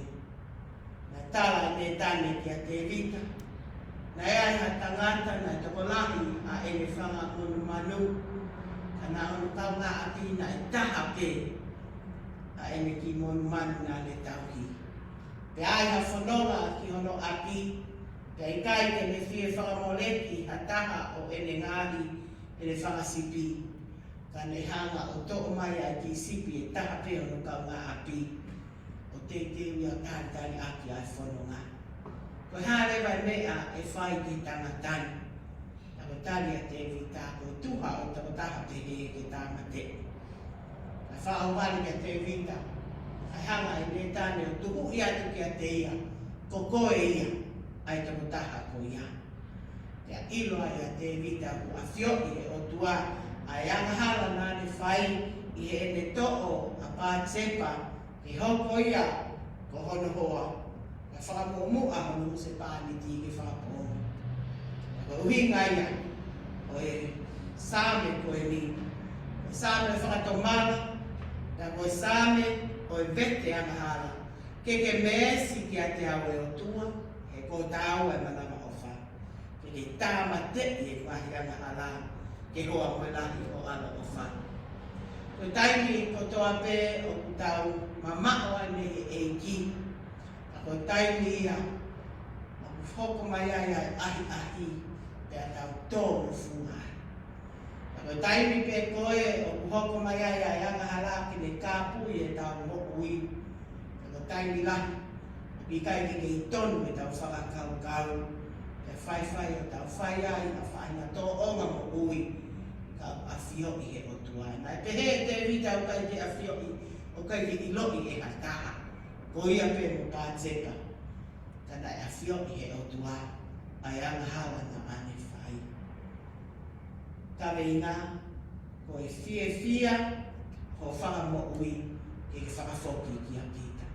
naʻe tala ʻe Nētane kia Tēvita, naʻe ʻi ai ha tangata naʻe tokolahi ʻa ʻene fanga monumanu, ka naʻa hono kaungāʻapi naʻe taha pē ʻa ʻene kiʻi monumanu naʻa ne tauhi. Pea ʻi ai ha fononga ki hono ʻapi, pea ʻikai ke ne fie fakamoleki ha taha ʻo ʻene ngali ʻene fanga sipi. Ka ne hanga ʻo toʻo mai ʻa e kiʻi sipi ʻe taha pē ʻo hono kaungāʻapi, ʻo teuteu ia ʻo talitaliʻaki ʻa e fononga. Ko e hā leva e meʻa ʻe fai ki he tangata ni? Ka ko e tali ʻa Tēvita, ko e tuha ʻo e tokotaha pehē ke tāmateʻi. Ka fakaʻaufuli kia Tēvita, ka hanga ʻe Nētane ʻo tuhuʻi atu kiate ia, ko koe ia ʻa e tokotaha ko ia. Pea ʻilo ai ʻa Tēvita ʻoku ʻafioʻi ʻe he ʻOtua ʻa e angahala naʻa ne fai ʻi heʻene toʻo ʻa Patisepa ke hoko ia ko hono hoa, ka fakamuʻomuʻa hono husepāniti ke fakapoongi. Ka ko e ʻuhinga ia ʻo e Saame ko eni, ko e Saame fakatomala, ka ko e Saame ʻo e vete angahala. Ke ke meesi kiate au ʻe ʻOtua, he ko taua ʻa e manavaʻofa. Ke ke tāmateʻi ʻeku ngaahi angahala, ke hoa mo e lahi ʻo ho ʻaloʻofa. Ko e taimi kotoa pē ʻoku tau mamaʻo ai mei he ʻEiki, ka ko e taimi ia ʻoku hoko mai ai ʻa e ʻahiʻahi, pea tau tō mo funga ai. Ka ko e taimi pē ko ē ʻoku hoko mai ai ʻa e angahala ke ne kāpui ʻetau moʻui, ka ko e taimi lahi ʻoku ʻikai ke kei tonu ʻetau fakakaukau, pea faifai ʻo tau fai ai ʻa e faʻahinga tōʻonga moʻui, ka ʻoku ʻafioʻi ʻe he ʻOtua. Naʻe pehē ʻe Tēvita ʻoku ʻikai ke ʻafioʻi, ʻoku ʻikai ke ʻiloʻi ʻe ha taha, ko ia pē mo Patisepa. Ka naʻe ʻafioʻi ʻe he ʻOtua ʻa e angahala naʻa ne fai. Kaveinga, ko e fiefia ho fakamoʻui ke ke fakafoki kia Pita.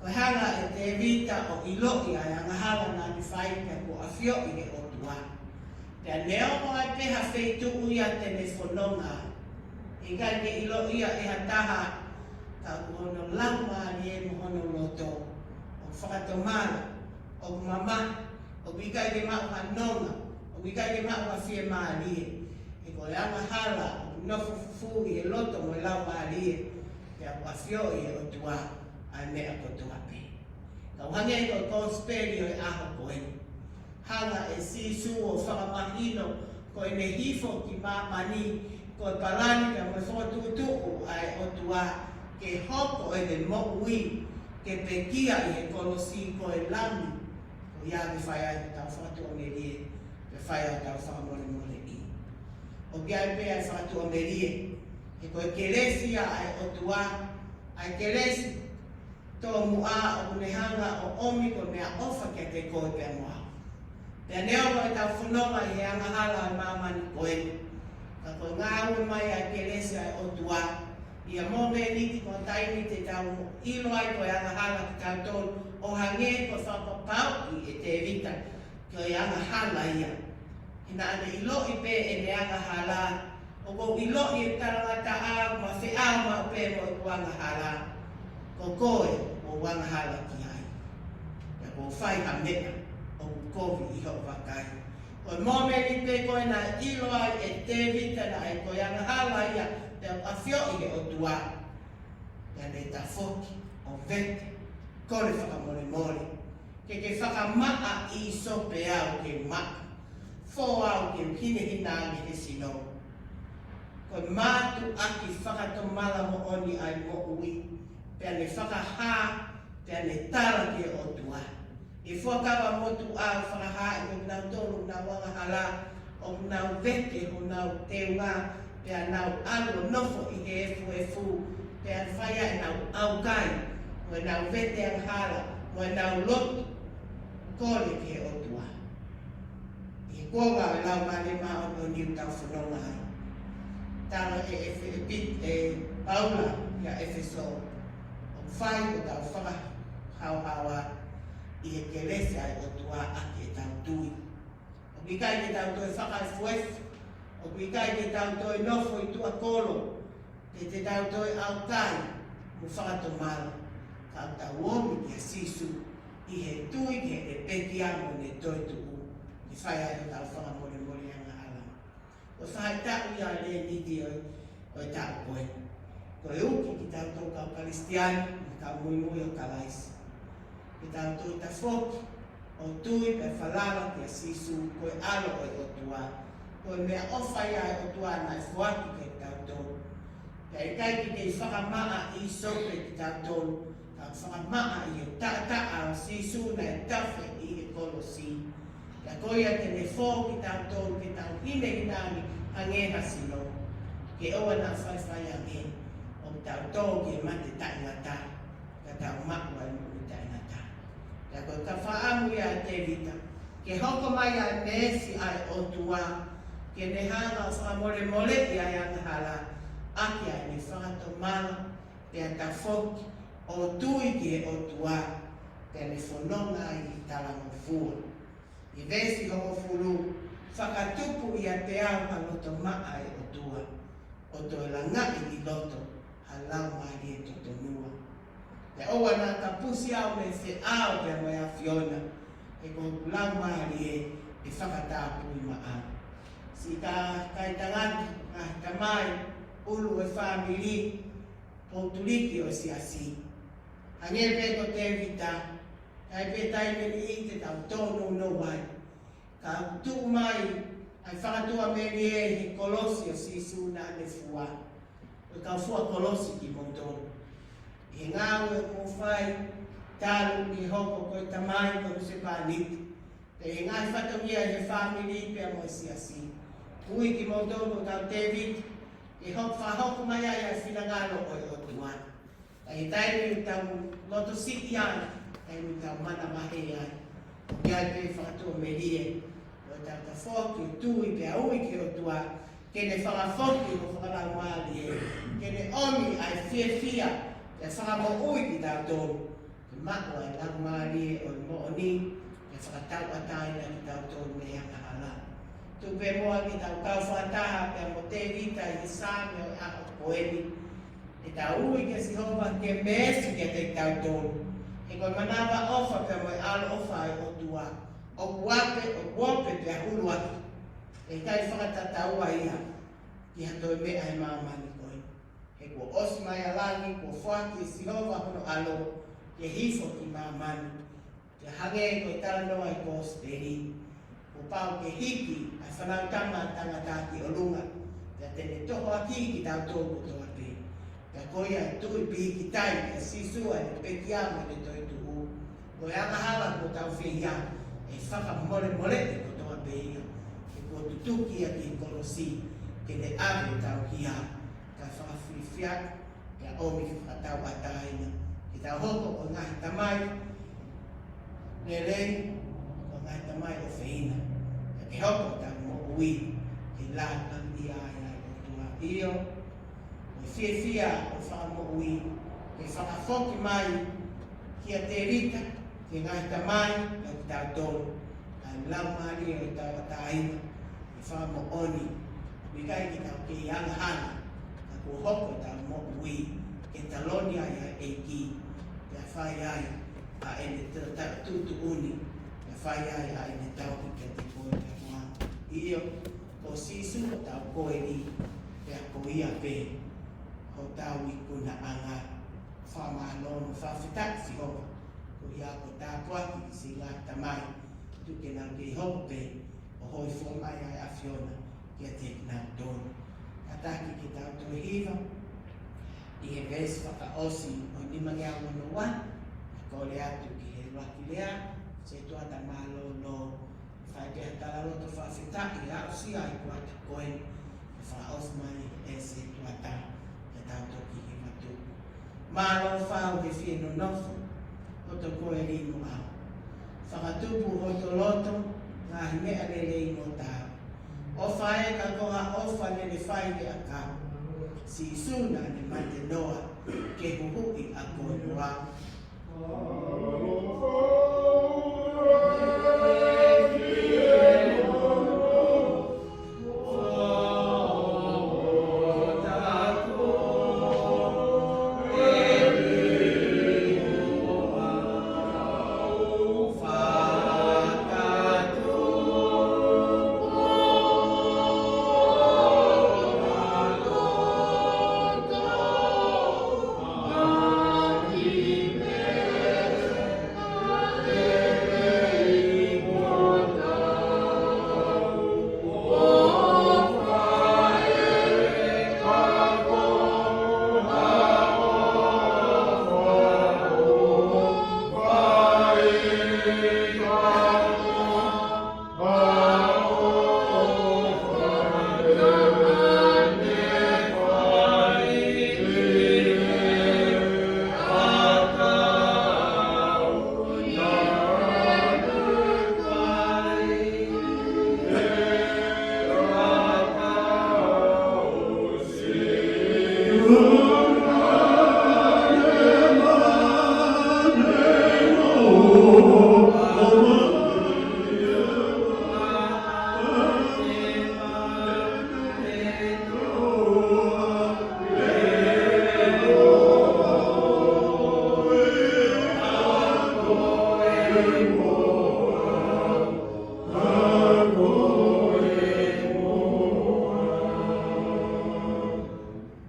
Ko e hanga ʻe Tēvita ʻo ʻiloʻi ʻa e angahala naʻa ne fai pea kuo ʻafioʻi ʻe he ʻOtua. Pea neongo ai pē ha feituʻu ia te ne fononga, ʻikai ke ʻiloʻi ia ʻe ha taha, ka ko hono laumālie mo hono loto, fakatomala, ʻoku mamahi, ʻoku ʻikai ke maʻu ha nonga, ʻoku ʻikai ke maʻu ha fiemālie. He ko e angahala ʻoku nofo fufū ʻi he loto mo e laumālie, pea ʻoku ʻafioʻi ʻe he ʻOtua ʻa e meʻa kotoa pē. Ka ʻoku hangē ko e kosipeli ʻo e ʻaho ko eni. Hanga ʻe Sīsū ʻo fakamahino ko ʻene hifo ki māmani, ko e palani pea mo e fokotuʻutuʻu ʻa e ʻOtua ke hoko ʻene moʻui, ke pekia ʻi he kolosi ko e lami, ko ia ke fai ai hotau fakatuʻamelie, ke fai ai hotau fakamolemoleʻi. ʻOku ʻi ai pē ʻa e fakatuʻamelie, he ko e kelesi ia ʻa e ʻOtua, ʻa e kelesi tomuʻa ʻoku ne hanga ʻo ʻomi ko e meʻaʻofa kiate koe pea mo au. Pea neongo ʻetau fononga ʻi he angahala ʻo e māmani ko eni, ka ko e ngāue mai ʻa e kelesi ʻa e ʻOtua, ʻi ha mōmeniti mo e taimi te tau ʻilo ai ko e angahala kitautolu, ʻo hangē ko e fakapapauʻi ʻe Tēvita, ko e angahala ia. He naʻa ne ʻiloʻi pē ʻene angahala, ʻoku ou ʻiloʻi ʻe talangataʻa ʻoku ma feʻao maʻu pē mo ʻeku angahala. Ko koe ʻoku ou angahala ki ai. Pea ʻoku ou fai ha meʻa ʻoku kovi ʻi hoʻo vakai. Ko e mōmeniti pē ko ē naʻe ʻilo ai ʻe Tēvita naʻe ko e angahala ia, pea ʻoku ʻafioʻi ʻe he ʻOtua, pea ne tafoki ʻo vete, kole fakamolemole. Ke ke fakamaʻa ʻīsope au ke maʻa, fō au ke u hinehina ange he sino. Ko e mātuʻaki fakatomala moʻoni ʻa e moʻui, pea ne fakahā, pea ne tala ki he ʻOtua. ʻE fuakava motuʻa ʻoku fakahā ʻe kinautolu ʻoku nau angahala, ʻoku nau vete honau teunga, pea nau ʻalu ʻo nofo ʻi he efuefu, pea fai ai ʻenau ʻaukai, mo ʻenau vete angahala, mo ʻenau lotu, kole ki he ʻOtua. ʻI he kuonga ʻo e Laumālie Māʻoniʻoni ʻoku tau fononga ai. Tala ʻe ʻEfe-, ʻe Pit-, ʻe Paula ʻia ʻEfesō, ʻoku fai hotau fakahaohaoa ʻi he kelesi ʻa e ʻOtua ʻaki ʻetau tui. ʻOku ʻikai ke tau toe fakaefuefu, ʻoku ʻikai ke tau toe nofo ʻi tuʻa kolo, ke te tau toe ʻaukai mo fakatomala, ka ʻoku tau omi kia Sīsū ʻi he tui ki heʻene pekia mo ʻene toetuʻu, ke fai ai hotau fakamolemole angahala. Ko e faʻahitaʻu ia ʻo e lēniti ʻo, ʻo e taʻu ko ē. Ko e uki kitautolu kau Kalisitiane, mo e kau muimui ʻo Kalaisi, ke tau toe tafoki ʻo tui pea falala kia Sīsū ko e ʻAlo ʻo e ʻOtua. Ko e meʻaʻofa ia ʻa e ʻOtua naʻe foaki kiate kitautolu. Pea ʻikai ke kei fakamaʻa ʻīsope kitautolu, ka fakamaʻa ʻi he taʻataʻa ʻo Sīsū naʻe tafe ʻi he kolosi. Pea ko ia te ne fō kitautolu ke tau hinehina ange hangē ha sino. Ke ʻoua naʻa faifai ange, ʻo tau tō ki he mate taʻengata, ka tau maʻu ai moʻui taʻengata. Pea ko e kau fakaʻamu ia ʻa Tēvita, ke hoko mai ʻa e meesi ʻa e ʻOtua, ke ne hanga ʻo fakamolemoleʻi ʻa e angahala, ʻaki ʻa ʻene fakatomala, pea tafoki ʻo tui ki he ʻOtua, pea ne fononga ʻi he talangofua. ʻI he veesi hongofulu, fakatupu ʻiate au ha loto maʻa ʻe ʻOtua, ʻo toe langaʻi ʻi loto ha laumālie totonua. Pea ʻoua naʻa kapusi au mei he feʻao pea mo e ʻAfiona, he ko hoku laumālie ʻe fakatapui maʻau. Siʻi kakai tangata, ngaahi tamai, ʻulu ʻo e fāmili, poutuliki ʻo e siasi. Hangē pē ko Tēvita, ʻi ai pē taimi ʻe niʻihi te tau tōnounou ai. Ka ʻoku tuʻu mai ʻa e fakatuʻamelie he kolosi ʻo Sīsū naʻa ne fua. Ko e kau fua kolosi kimoutolu. ʻI he ngāue ʻoku mou fai, talu mei he hoko ko e tamai, ko e husepāniti, pea ʻi he ngaahi fatongia ʻi he fāmili pea mo e siasi. Ui kimoutolu ko e kau Tēvita, ke hoko, fakahoko mai ai ʻa e finangalo ʻo e ʻOtua. ʻI he taimi ʻoku tau loto siʻi ai, taimi ʻoku tau manavahē ai, ʻoku ʻi ai pē fakatuʻamelie, ʻo tau tafoki ʻo tui pea ui ki he ʻOtua, ke ne fakafoki ho fakalaumālie, ke ne ʻomi ʻa e fiefia, pea fakamoʻui kitautolu, ke maʻu ʻa e laumālie ʻo e moʻoni, ke fakatauʻatāina kitautolu mei he angahala. Tuku pē muʻa ke tau kau fakataha pea mo Tēvita ʻi he Saame ʻo e ʻaho ko eni. Ke tau ui kia Sihova ke meesi kiate kitautolu. He Ko e manavaʻofa pea mo e ʻaloʻofa ʻa e ʻOtua, ʻoku ope, ʻoku ope pea ʻuluaki. ʻE ʻikai fakatataua ia ki ha toe meʻa ʻi māmani ko eni. He kuo ʻosi mai ʻa langi, kuo foaki ʻe Sihova hono ʻAlo ke hifo ki māmani. Pea hangē ko e talanoa ʻi he Kosipeli, kuo pau ke hiki ʻa e Fanautama ʻa Tangata ki ʻolunga, pea te ne tohoakiʻi kitautolu kotoa pē. Pea ko ia ʻe tui pikitai kia Sīsū ʻa ʻene pekia mo ʻene toetuʻu, ko e angahala kuo tau feia ʻe fakamolemoleʻi kotoa pē ia, he kuo tutuki ia ki he kolosi ke ne ʻave ʻetau hia, kae fakafiefia, pea ʻomi ke fakatauʻatāina, ke tau hoko ko e ngaahi tamai lelei, ko e ngaahi tamai ʻofeina, pea ke hoko ʻetau moʻui ke lāngilangiʻia ai ʻa e ʻOtua. ʻIo, ko e fiefia ʻo e fakamoʻui, ke fakafoki mai kia Tēvita, ki he ngaahi tamai, pea kitautolu, ʻa e laumālie ʻo e tauʻatāina, ʻi he fakamoʻoni, ʻoku ʻikai ke tau kei angahala, ka kuo hoko ʻetau moʻui ke taloni ai ʻa e ʻEiki, pea fai ai ʻa ʻene ta-, ta-, tuʻutuʻuni, pea fai ai ʻa ʻene tauhi kiate koe pea mo au. ʻIo, ko Sīsū hotau koeli, pea ko ia pē hotau ikunaʻanga. Fakamālō mo fakafetaʻi Sihova, ko ia kuo tāpuakiʻi siʻi ngaahi tamai, tuku ke nau kei hoko pē ʻo hōifua mai ʻa e ʻAfiona kiate kinautolu. Kātaki ke tau toe hiva ʻi he veesi fakaʻosi ʻo e nimangeau ono ua, ʻe kole atu ki he ʻuluaki lea, Setuata mālōlō, fai pē ha talaloto fakafetaʻi, aʻusia ʻa e kuata ko ē, ʻe fakaʻosi mai ʻe he Setuata, ke tau toki hiva atu. Mālō fau he fie nonofo hoto koeli mo au. Fakatupu hoto loto, ngaahi meʻa lelei mo taau. ʻOfa ē ka ko ha ʻofa lele fai le ʻakau. Sīsū naʻa ne mate noa, ke huhuʻi ʻa koe mo au.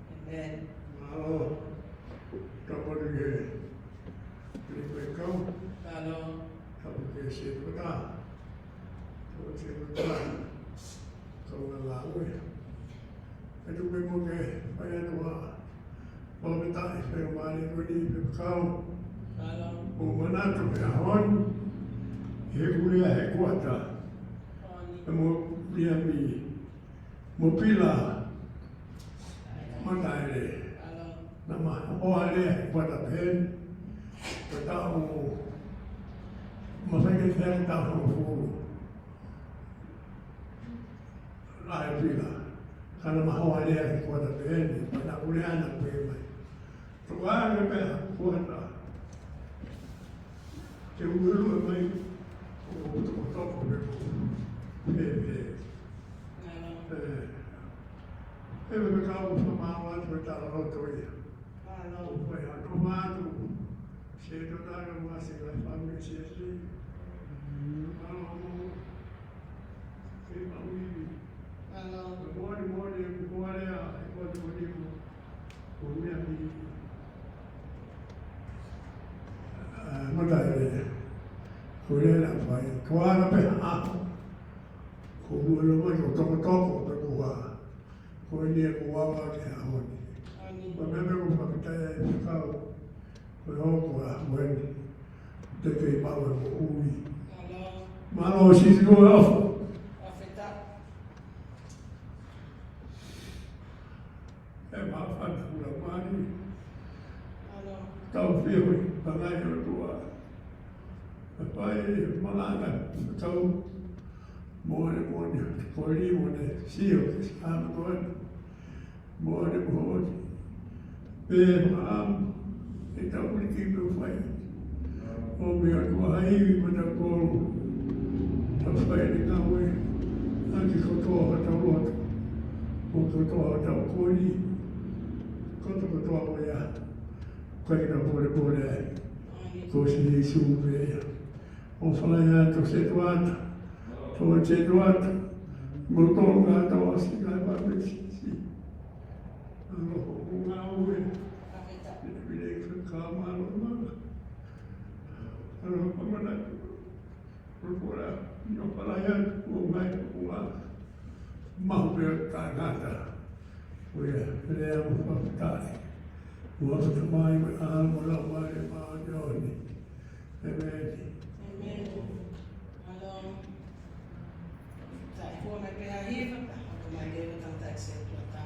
Amen. Mālō. Tapu atu ki he Pilipe Kau. Mālō. Tapu ki he Setuata. Tapu ki he Setuata. Kau ngā lau ē. ʻE tuku pē mo ke fai atu ha fakafetaʻi, fai mai ko eni Pilipe Kau. Mālō. ʻOku ou manatu he ʻaho ni, he ʻuli ʻa e kuata. Mālō. ʻE mo Liami mo Pila Mataele. Mālō. Naʻa ma hohaʻa lea he kuata pehē ni. Ko e taʻu, ma fai ke fea taʻu hongofulu. Lahi Pila. Ka naʻa ma hohaʻa lea he kuata pehē ni. Pea naʻa ku lea naʻa ku pehē mai, tokanga pē ha kuata. Ke ʻuluʻulu mai, ʻo tokotoko pē ko. Pē, pē. Mālō. Ē, ē, Pilipe Kau, fakamālō atu e talaloto ia. Mālō. ʻOku fai ha tō mātu. Sētuata mo e siʻi ngaahi fāmili siasi. Mālō hoʻomou kei maʻu ivi. Mālō. Moʻoni, moʻoni, ʻoku ʻalea, ʻoku ʻalea, ʻoku ʻalea. Ko e meʻa ki, ʻa, mata e, ko e lea naʻa fai. Ko ana pē ha ʻaho. Ko e ʻuluaki ko e tokotoko, pe ko e hā. Ko eni ʻoku ou ʻalu ki he ʻaho ni. Ko e meʻa pē ʻoku ou fakataitai ai, fekau. Ko e hoko ʻa e ʻaho ni. Te ke maʻu e moʻui. Mālō. Mālō, Sīsū, ko e ʻofa. ʻE māfana ʻa e Laumālie. Mālō. Tau feohi, pangai ʻOtua. ʻE fai e malanga, tau moʻoni, moʻoni, ko e lī moʻoni, sio, ke sāma koe. Moʻoni, moʻoni. Pea maam, ʻe tau liki pē fai. ʻO meʻa ʻOtua ha ivi mo tau kolo. Tau fai ni ngāue, ʻaki kotoa hotau loto. Mo kotoa hotau koli. Kotoa kotoa ko ia. Ko e tau pōlepole ai. Ko Sīsū pē ia. ʻOfa lahi atu Sētuata. Tō Sētuata. Mo tō ngā tau asi ngā pāpesi. Alo, ko ngā ue. Vile, vile, ka mālō, mālō. Alo, ka mana. Ko e kora, ʻofa lahi atu, ko ngā ue, ko ngā. Mahu pē ʻa e tangata. Ko ia, lea mo fakafetaʻi. Ko e ʻofa ʻa e Tamai mo e ʻAlo mo e Laumālie Māʻoniʻoni. ʻĒmeni. ʻĒmeni. Mālō. Taʻe hua mai pē ha hiva, ka hoko mai leva tangataʻeiki Sētuata.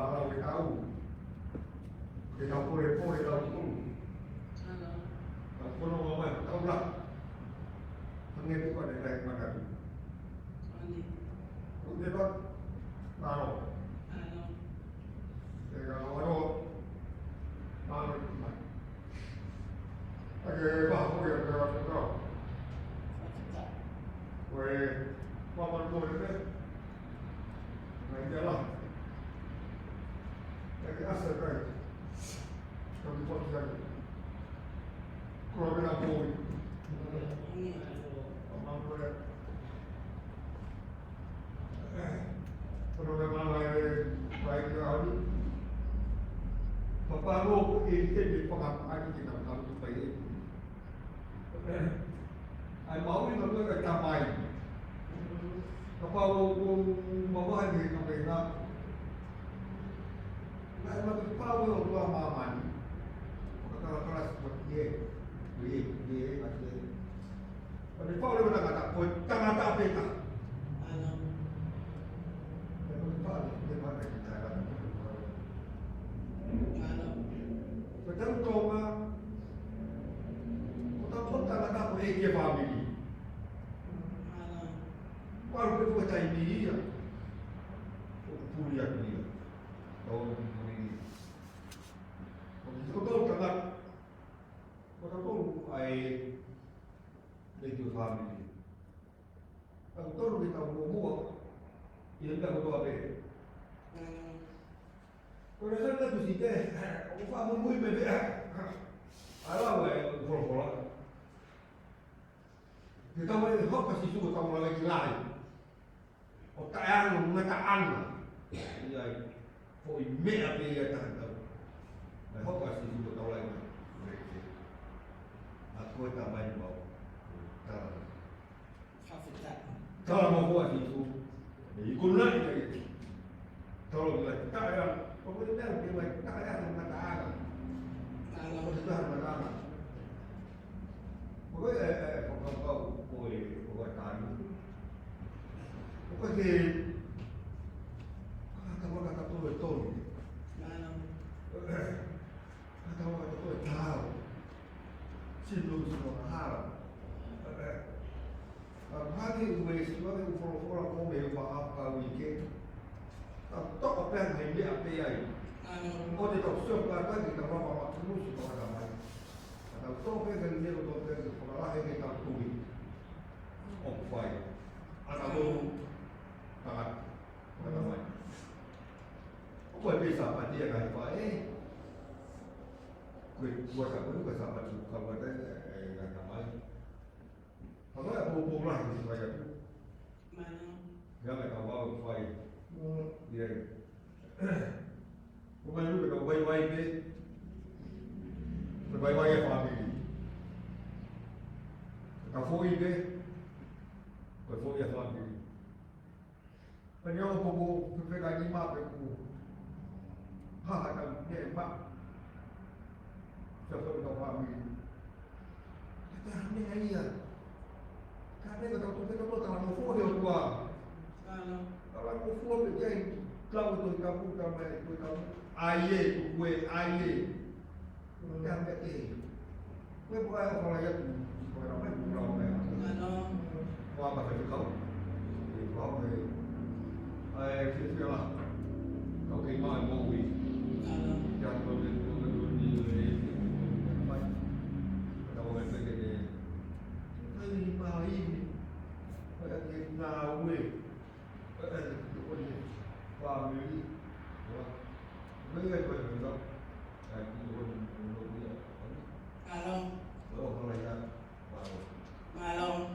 Mālō ke tau, ke tau pole pole tau tolu. Mālō. Tau kono wa mai, tau la. Hangē ko e kai manatu. Ani. Ko te pa, mālō. Mālō. Ke ka mālō. Mālō mai. Ake paha ko ia ka ka. Ko e, papa ko e pe. Mai te la. Ake asa kai. Kami poti kai. Kura mena poi. Papa ko e. Kono me mala e pai ki aoni. Papa no ko e ke me paka ani ke na kamu tu pai e. Ai mau ni no ka tamai. Papa o ko mama ni ka pe na. Ai ma tu pa o ko mama ni. Ka ka ka si ko ye. Ye ye ka ye. Ko e pau leva tangata, ko e tangata pē ka. Mālō. Ko e pau leva tangata, ko e tangata pē ka. Mālō. Ko e tau Tonga, ko e tau tangata ko e ʻeiki e fāmili. Mālō. Ko e alu pē ko e taimi ia. Ko e puli atu ia. Tau puli ia. Ko e tau tangata. Ko e tau ai ʻeiki e fāmili. Ka ko tonu ke tau muʻomuʻa, ʻi he meʻa kotoa pē. Ko e sā ka tu si te, ʻoku faʻa muimui pē pē. ʻAla ue, ʻoku folofola. Ke tau mai hoko Sīsū ko tau lave ki lahi. ʻO taʻeʻaonga, ngataʻanga. ʻI ai, foʻi meʻa pē ia taha tau. Mai hoko Sīsū ko tau lave mai. Ko e ke. A ko e tamai mau. Tala. Fakafetaʻi. Tala mau ko Sīsū. ʻE i kona i ai. Tala ki lai taʻeʻaonga. ʻO ko e meʻa ke lai taʻeʻaonga, ngataʻanga. Tala. ʻO te taha ngataʻanga. Ko e, ʻe, ʻe, fakapapau ko e, ko e tanu. Ko e ke, ka tau ka tau e tonu. Mālō. Ka tau ka tau e tau. Sino, sino, hala. Ka hake ue si wake u folofola ko me u pa apa u ike. Tau toʻo pē ʻa e meʻa pē ai. Mālō. ʻO te tau sio pē ʻa e tau lava ma kunu si pa ata mai. Ka tau toʻo pē ʻa e meʻa ʻo tau pē ʻa e fakalahi ke tau tui. ʻO fai. ʻAna lou. Tangata. Tangata mai. ʻO ko e pē Sāpate ʻa e kai fai. Ko e ua Sāpate, ko e Sāpate, ka ua te, e, e, ngata mai. Ka ko e poupou lahi ʻoku fai atu. Mālō. Ia me ka wau fai. Mm. Ia. Ko mai lupe ka vaivai pē. Ko e vaivai e fāmili. Ka foʻi pē. Ko e foʻi e fāmili. Pea ni o popo, pepeka ni ma pe ku. Ha, ha, ka ne ma. Sa so ka fami. Ka ta me ai ia. Ka me ka to pe ka to ta mo fo yo tua. Tala mo fo pe ke. Ka mo to ka pu ka me to ka. Ai e, ku e, ai e. Ka me ke. Ko e ko e ʻoku ʻai atu, ko e ʻoku ʻai atu, ko e ʻoku ʻai atu. Mālō. Ko e ʻoku ʻai atu, ko e ʻoku ʻai atu. ʻAi, fiefia la. Kau kei mai mo ui. Mālō. Kia ko te ko te ko ni le. Mai. Ka ʻoku ʻai atu ke te. Ai, mai. Ko e ʻoku ʻai atu, ko e ʻoku ʻai atu. Family. Ko e ʻoku ʻai atu, ko e ʻoku ʻai atu. Mālō. Mālō. Ko ia. Fakafetaʻi. Mālō.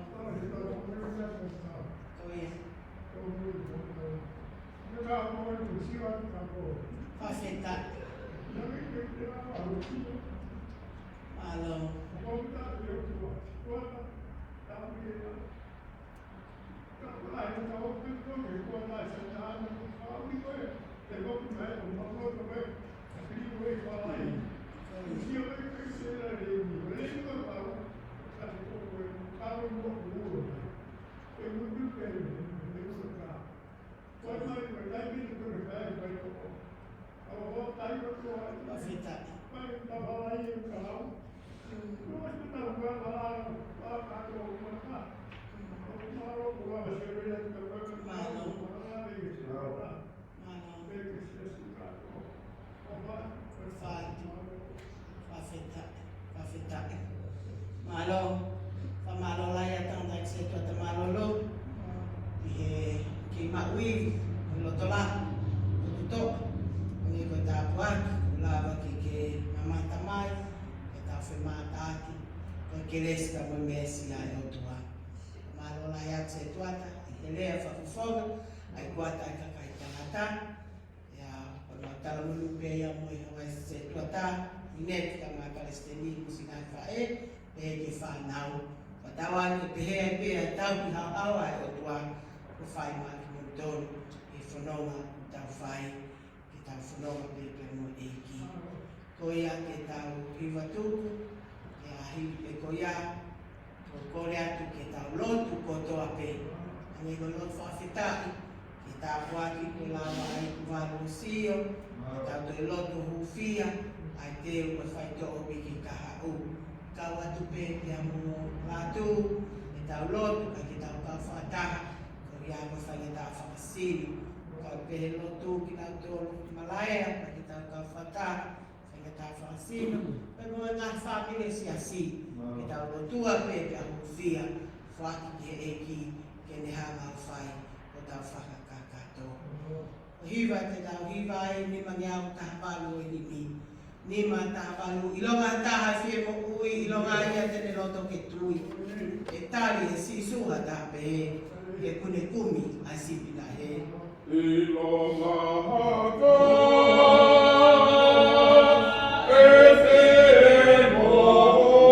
Mālō. Fakafetaʻi, fakafetaʻi. Mālō, fakamālō lahi ʻa e tangataʻeiki setuata mālōlō. ʻI he kei maʻu ivi, ʻi loto lahi, ʻo tutoʻa. ʻOku ou kole atu ke ke lava ke ke mamata mai, ke tau femātaaki, ko e kelesi ka mo e meesi ʻa e ʻOtua. Mālō lahi ʻa e setuata, ʻi he lea fakafofonga, ʻa e kuata ʻa e kakai tangata. ʻIa, ko e mau tala munu pē ia mo e hoa setuata, ʻi he ʻEiki ka mo e palesiteni, mo sina faʻē, pehē ki he fānau. Fakatauange ʻoku pehē ai pē ʻa e tauhi haohaoa ʻa e ʻOtua, ʻoku fai maʻa kimoutolu, ʻi he fononga ʻoku tau fai, ke tau fononga pē pea mo e ʻEiki. Ko ia ke tau hiva tuku, ʻi he ʻaho ni pē ko ia, ʻoku ou kole atu ke tau lotu kotoa pē. Hangē ko e lotu fakafetaʻi, ke tau foaki ko e lava ʻa e kuvalu sio, ke tau toe lotu hūfia, ʻa e teu ko e faitoʻo piki kahaʻu. Kau atu pē pea mo Lātū, ke tau lotu, ka ke tau kau fakataha, ko ia ko e faingataʻa fakasino. Kau pē he lotu kinautolu malaea, ka ke tau kau fakataha, faingataʻa fakasino, pea mo e ngaahi fāmili siasi, ke tau lotua pē pea hūfia, foaki ki he ʻEiki, ke ne hanga ʻo fai, ʻo tau fakakakato. ʻO hiva te tau hiva ai, nimangeau taha valu ʻo e himi. Nima taha valu, ʻilonga ha taha fie moʻui, ʻilonga ia te ne loto ke tui. ʻE tali ʻe Sīsū ha taha pehē, he ʻoku ne kumi ʻa e sipi naʻe hē. ʻIlonga ha taha ʻe fie moʻui,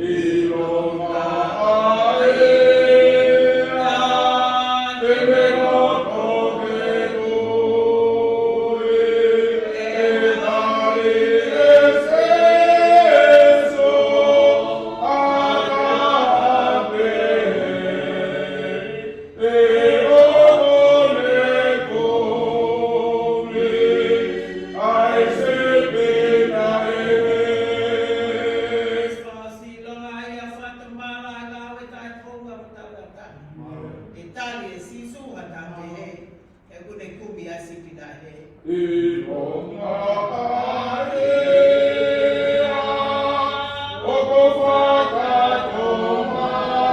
ʻilonga ha ʻea te ne loto ke tui, ʻe tali ʻe Sīsū ha taha pehē. ʻE ʻoku ne kumi ʻa e sipi naʻe hē. Fakaʻosi ʻilonga ia fakatomala ʻa e ngāue taʻefounga mo taʻengata. ʻE tali ʻe Sīsū ha taha pehē, he ʻoku ne kumi ʻa e sipi naʻe hē. ʻIlonga ha ʻea ʻoku fakatomala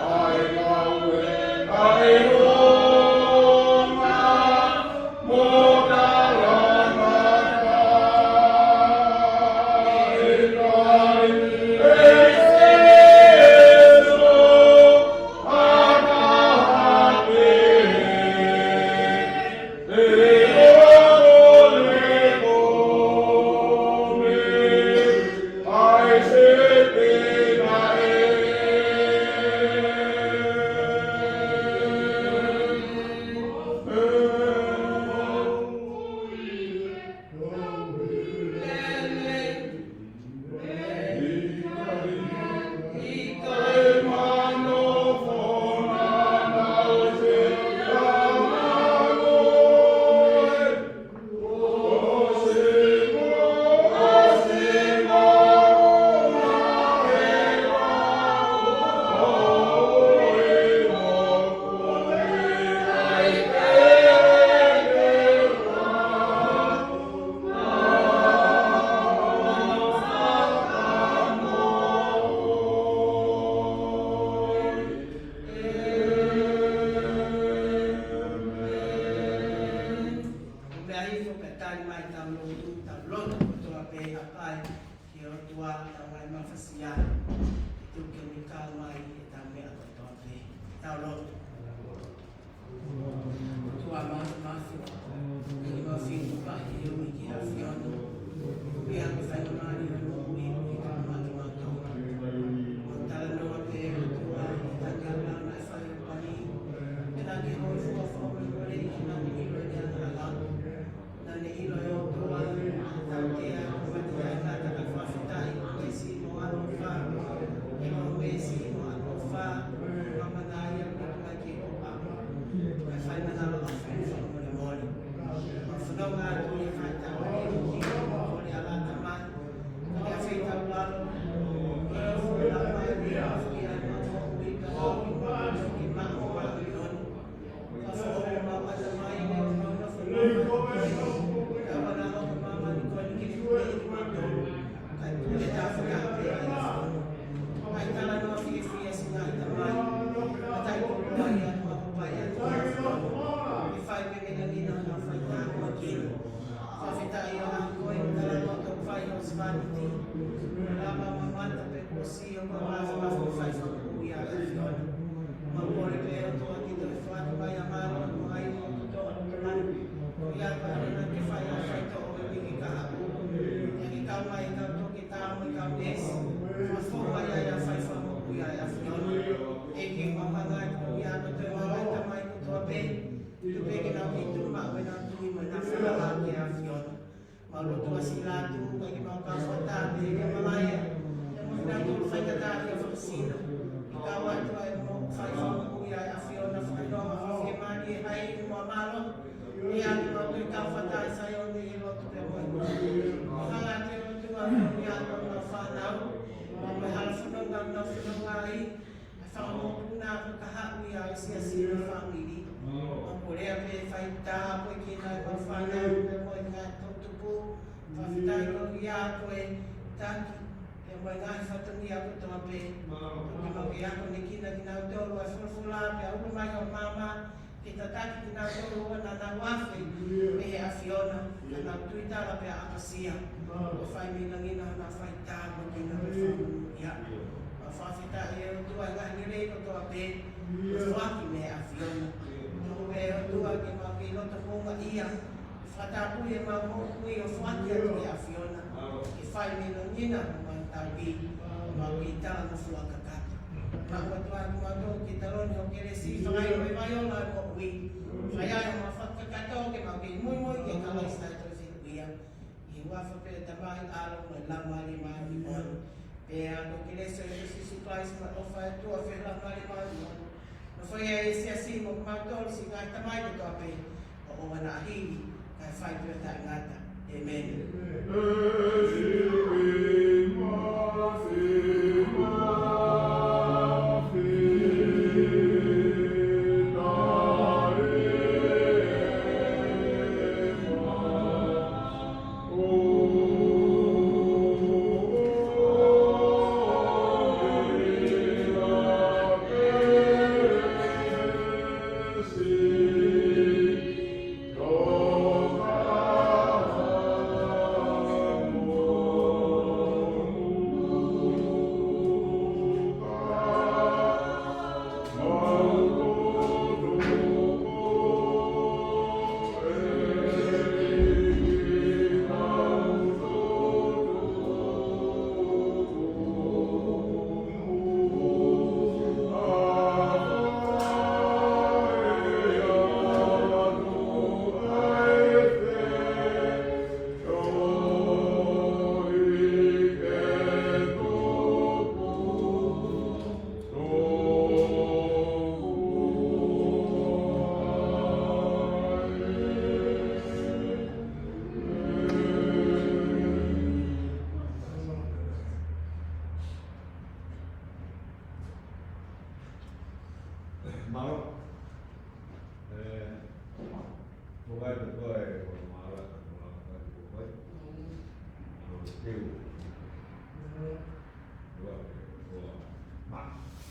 ʻa e ngāue taʻefounga mo taʻengata. ʻE tali ʻe Sīsū ha taha pehē. Ko e meʻa hifo pea tali mai ʻetau lotu, tau lotu kotoa pē ʻa pai ki he ʻOtua, tau ai mafasia, ke tuku ke ne kau mai ʻetau meʻa kotoa pē. Tau lotu. ʻOtua māfimafi, ʻEiki māfimafi, ʻEiki ʻoku ke ʻafio ʻi heni. Ko ia ʻoku ke fai ʻa e mālie ʻo e moʻui, ʻoku ke kau mai kiate kimautolu. ʻOku talanoa pē ʻOtua, ʻi he tangata naʻe fai ʻo pani. Ke naʻa ke hōifua fakamolemole, ke naʻa ke ʻilo ʻene angahala. Naʻa ne ʻilo ʻe ʻOtua, ʻa e tautea, ʻoku mate ai, ka ta ka fakafetaʻi, meesi mo ʻaloʻofa. ʻE ʻilo meesi mo ʻaloʻofa. Mamana ia, ʻoku ke Mau lotu ʻa Sila atu, ʻikai ke mau kau fakataha pē kia Malaia. Pea mo kinautolu faingataʻaʻia fakasino. Ke kau atu ai mo fai fakamoʻui ʻa e ʻAfiona fakanoa mo fakafiemālie ʻi he haʻele mo e mālohi. ʻIo ke mau toe kau fakataha ʻi Saione ʻi he lotu pea mo e moʻui. Hala atu ʻOtua mo e ʻOtua mo e fānau. Mo e hala fononga ʻoku nau fononga ai. ʻA e fanga mokopuna ʻoku kahaʻu ia ʻa e siasi mo e fāmili. ʻOku ou kole pē fai tāpuekina ʻa e fānau pea mo e ngaahi toʻutupu. Fakafetaʻi koeʻuhi ko e taki pea mo e ngaahi fatongia kotoa pē. Ke mau kei akonekina kinautolu ʻa e folofola pea ʻulu mai ʻo māmā. Ke tataki kinautolu ʻoua naʻa nau afe mei he ʻAfiona, ka nau tuitala pea ʻapasia. ʻO fai mei langi naʻa nau fai tāpuekina mo e fakamonūʻia. Mau fakafetaʻi ʻe ʻOtua ʻi he ngaahi lelei kotoa pē, ʻo foaki mei he ʻAfiona. Tomuʻa ʻe ʻOtua ke mau kei loto houngaʻia, ʻo fakatapui ʻemau moʻui ʻo foaki atu ki he ʻAfiona. Ke fai mei langi naʻa mau tauhi, ʻo mau kei talangofua kakato. Mau ʻOtua ʻoku mau tō ki he taloni ho kelesi, fakaʻilo ʻe vaiola ʻa e moʻui. Fai ai ʻemau fakakakato ke mau kei muimui kia Kalaisi ʻa e toefiuʻia. ʻI he huafa pē ʻo e Tamai, ʻAlo mo e Laumālie Māʻoniʻoni. Pea ko e kelesi ʻo Sīsū Kalaisi mo e ʻofa ʻa e ʻOtua, feohi ʻa e Laumālie Māʻoniʻoni. Nofoʻia ʻa e siasi mo kimautolu siʻi ngaahi tamai kotoa pē, ʻo ʻoua naʻa hili, kae fai pē ʻo taʻengata. ʻĒmeni. Mālō. ʻE, ʻoku ʻi ai e kotoa e ʻoku mālō, ʻoku mālō, ʻoku ʻi ai. Mālō, teu. Mālō. Mālō. Mālō.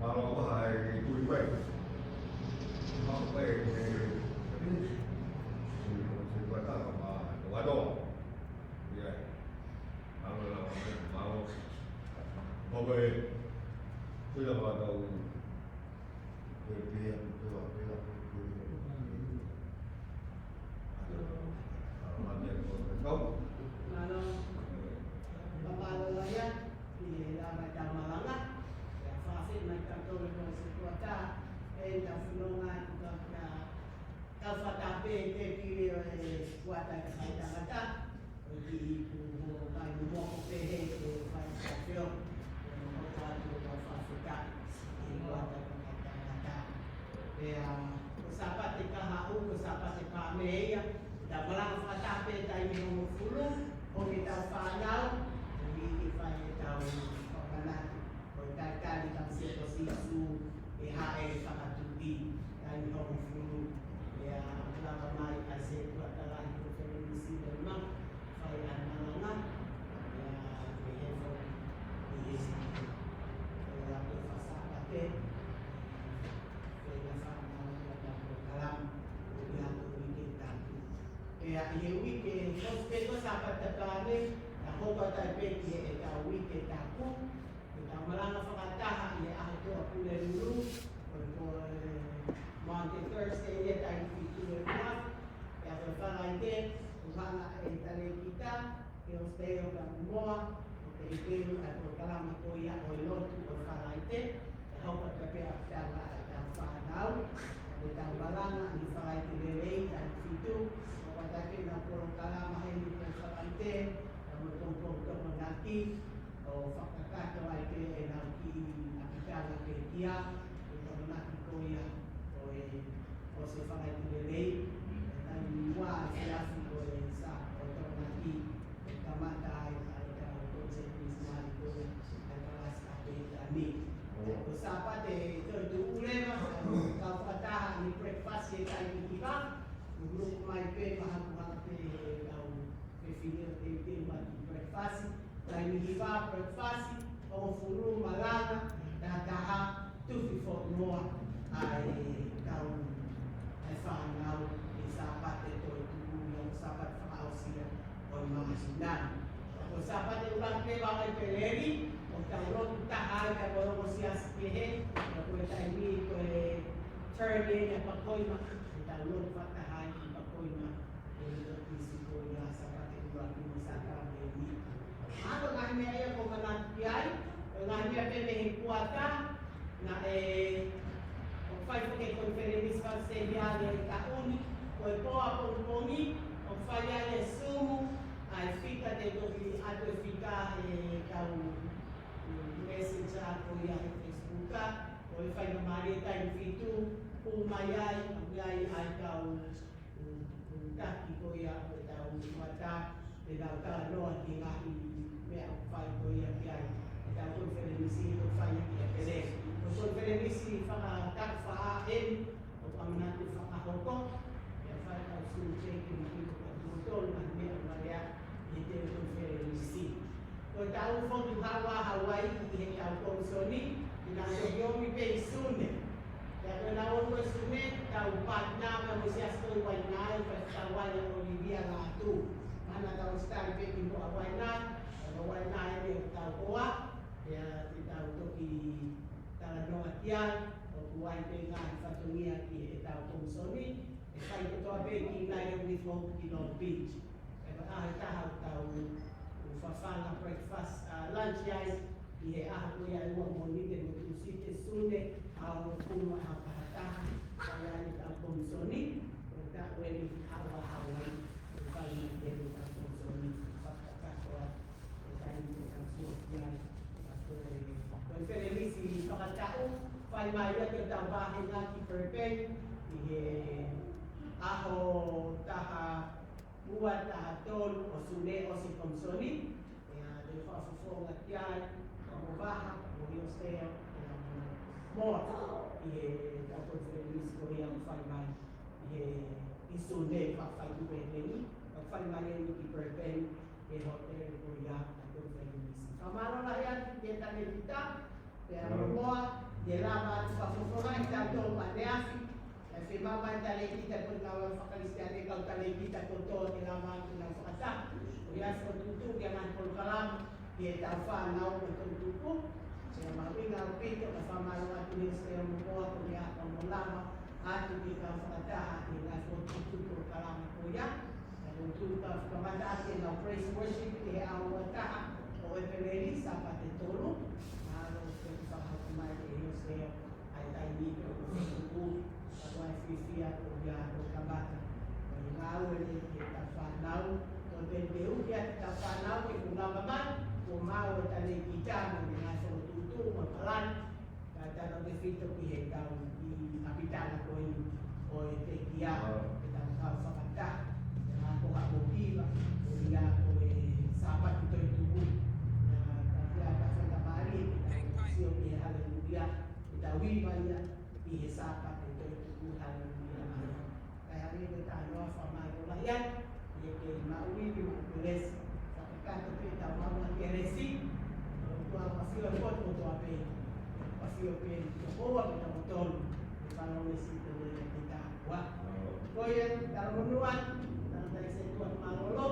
Mālō, ʻoku ʻi ai e kui mai. Mālō, ʻoku ʻi ai e kui mai. Mālō, mālō. ʻOku ʻi ai. Mālō, mālō. ʻOku ʻi ai. Kui mai, mālō. Mālō. Mālō lahi ʻi he lava ʻetau malanga. Pea fakafetaʻi mai kitautolu ʻi he kuata. ʻE tau fononga atu ka, ka tau fakataha pē ʻi he pili ʻo e kuata ʻa e kakai tangata. ʻOku ʻi ai e moʻoni pehē ke fai ʻa e ʻAfiona. ʻOku ʻoatu ʻetau fakafetaʻi ʻi he kuata ʻa e kakai tangata. Pea ko e Sāpate kahaʻu, ko e Sāpate Paame ia. Tau malanga fakataha pē taimi hongofulu, Sīsū ʻe haʻele fakatuʻi, taimi hongofulu. Pea lava mai ʻa e sētuata lahi ko Filipusi Lema, fai ʻa e malanga, pea pehē foki ʻi he sīsū. Pea ko e fā Sāpate, pea fānau ʻa e polokalama, ko ia ko e uike tapu. Pea ʻi he uike, ko e pē ko e Sāpate Tapu ni, naʻe hoko atu ai pē ki heʻetau uike tapu, ʻetau malanga fakataha ʻi he ʻaho Tuʻapulelulu, ko e, ko e Monday, Thursday, ʻi he taimi fitu ʻo e efiafi, pea ko e Falaite, ʻoku hanga ʻe he talēkita, ʻe Ositeio Kamumoa, ʻo teuteu ʻa e polokalama ko ia ʻo e lotu ʻo e Falaite, ʻe hoko atu pē ʻa e ʻapitanga ʻa ʻetau fānau, ʻetau malanga ʻi he Falaite Lelei, taimi fitu, ʻo ʻoatu ʻenau polokalama heni ko e Falaite, ʻa mo e pongipongi Tokonaki, ʻo fakakakato ai pē ʻenau kiʻi ʻapitanga pekia, ʻo Tokonaki ko ia, ʻo e, ʻosi e Falaite Lelei, ʻe taimi ua efiafi ko e Sā, ʻo Tokonaki, ʻe kamata ai, ʻa ʻetau ko e Japanese mali ko ia, ʻa e kalasi ʻa Pētani. ʻO. Ko e Sāpate, ko e Toetuʻu leva, ʻa e kau fakataha ʻi he breakfast ʻi he taimi hiva, ʻo lotu mai pē, mahakuhaku pē, ʻe kau fefine ʻo teuteu mai ki he breakfast, taimi hiva breakfast, hongofulu malanga, taha taha, tufi foʻi moa, ʻa e kau, ʻa e fānau, ʻi he Sāpate Toetuʻu, ʻi he Sāpate fakaʻosi ia ʻo e māhina. Ko e Sāpate ʻuluaki leva ʻo ʻEpeleli, ʻoku tau lotu taha ai kae ʻoua ʻe siasi kehe, ʻa ia ko e taimi ko e turn in ʻa e Pakoima, ʻoku tau lotu fakataha ai ki Pakoima. ʻE ʻi he pisi ko ia Sāpate ʻuluaki mo e sākalamēniti. Ko e ngaahi meʻa ia ʻoku ou manatu ki ai, ko e ngaahi meʻa pē mei he kuata, naʻe, ʻoku fai foki e konifelenisi fakasēmisinale ʻi he taʻu ni, ko e pō ʻapongipongi, ʻoku fai ai e Zoom, ʻa e fika te u toki ʻoatu e fika he kau Messenger ko ia he Facebook, ʻo e faingamālie taimi fitu, ʻomai ai, ʻomai ai ʻa e kau ʻo, ʻo taki ko ia ʻo ʻetau kuata, ʻetau talanoa ki he ngaahi meʻa ʻoku fai ko ia ki ai ʻetau konifelenisi ʻoku fai ʻi ʻEpeleli. Ko e konifelenisi fakataha eni, ʻoku ʻamanaki fakahoko, ʻe fai ʻetau Zoom check-in ʻi he kau tolu ngaahi meʻa ʻoku lea ʻi he konifelenisi. Ko e taʻu foki ʻoku haʻu ʻa Hauaiʻi ʻi heʻetau komisoni, ʻi he taʻu ʻoku omi pē ʻi Sune. Pea ko e taʻu ʻoku ʻi Sune, tau partner mo e siasi ko e Waiʻanae, ko e tau ai ʻa ʻOlivia Lātū. Mahalo naʻa tau ʻosi tali pē ki muʻa Waiʻanae, ʻa Waiʻanae ʻe tau hoa, pea te tau toki talanoa ki ai, ʻoku ʻi ai pē ngaahi fatongia ki heʻetau komisoni, ʻe fai kotoa pē ki United with Hope ki Long Beach. ʻE ko e ʻaho ʻe taha ʻoku tau fafanga breakfast, ʻa, lunch ai, ʻi he ʻaho ko ia ʻe ua, Mōnite mo Tūsite, Sune, ʻaho hongofulu ʻaho taha taha, ʻa ia ʻetau komisoni, ko e taʻu eni ʻoku haʻu ʻa Hauaiʻi, ʻo fai mai ki heʻetau komisoni, fakakakato atu, ʻo taimi ʻoku tau sio ki ai, ʻa ko e, ko e konifelenisi fakataʻu, fai mai ia ki hotau vāhenga ki Burbank, ʻi he ʻaho taha ua, taha tolu ʻo Sune ʻosi e komisoni, ʻe, ʻa, te u fakafofonga ki ai, ʻa mo Vaha, mo Hiosea, ʻa mo Moa, ʻi heʻetau konifelenisi ko ia ʻoku fai mai, ʻi he, ʻi Sune, ʻoku fai tuku ʻe heni, ʻoku fai mai eni ki Burbank, ʻi he hōtele ko ia ʻa e konifelenisi. Fakamālō lahi atu ki he talēkita, pea mo Moa, ʻi he lava atu fakafofongaʻi kitautolu ʻaneafi, ʻa e fiemaʻu mai talēkita ko e ngāue fakakalisitiane, kau talēkita kotoa ke lava atu ʻo fakataha. ʻOku ʻi ai e fokotuʻutuʻu ki he ngaahi polokalama, ki heʻetau fānau mo e toʻutupu. Pea mahuʻinga ʻaupito, ka fakamālō atu Hiosea mo Moa, ko e meʻa ko ē mo lava atu ke tau fakataha, ʻi he ngaahi fokotuʻutuʻu polokalama ko ia. Ka ʻoku tau kamata ʻaki ʻenau praise worship ʻi he ʻaho ua taha ʻo ʻEpeleli, Sāpate tolu. Mahalo ʻoku fakahoko mai ʻe Hiosea ʻa e taimi pē ʻoku fai tuku, ka ko e fiefia ko ia ʻoku kamata. Ko e ngāue eni ki heʻetau fānau, ko e pē te u ʻuhi atu ki heʻetau fānau, ke u lava mai, kuo maʻu e talēkita mo e ngaahi fokotuʻutuʻu mo e palani, ka tau tefito ki heʻetau ʻi ʻapitanga ko eni ʻo e pekia, ʻetau kau fakataha, ʻa ko ha mo kiva, ko ia ko e Sāpate Toetuʻu, ʻa, ka kia ka fakamālie, ke tau sio ki he Haleluia, ʻi Kae hangē ko e talanoa fakamālō lahi atu, ʻi he kei maʻu ivi mo e kelesi. Fakakakato pē ʻetau maʻu ʻa e kelesi. ʻOtua ʻoku ʻafio ʻi he potu ʻa pē. ʻOku ʻafio pē ʻi he potu ʻa pē tautolu. ʻE palōmesi pē ʻe he ʻEiki ʻiate kitaua. Ko ia, talamonū atu, tangataʻeiki sētuata mālōlō,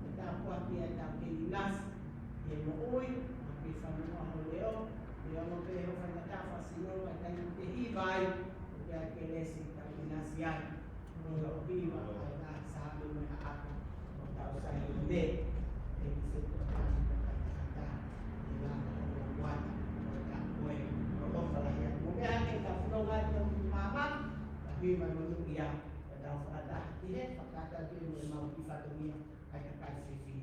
ʻetau kuaki ʻetau kei ʻinasi. ʻI he moʻui, ʻa e kei fanongo ʻa hoʻo leʻo, ʻi he ongo pē hoʻo faingataʻa fakasino, ʻa e taimi te hiva ai, ʻoku ʻi ai e kelesi ke tau ʻinasi ai. ʻI hoʻo hiva ʻa e ngaahi Saame mo e haʻaku ʻo tau sai ʻi he, ʻe kise ko tau ka tangata, ʻi he langa ʻo e kuata, ʻo tau koe, ʻo ʻofa lahi atu. Mo e meʻa ke tau fononga atu mo māmā, ka hiva mo nukia, ka tau fakataha ki he, fakataha ki he mo e mau ki fatongia, ʻa e kakai fifi.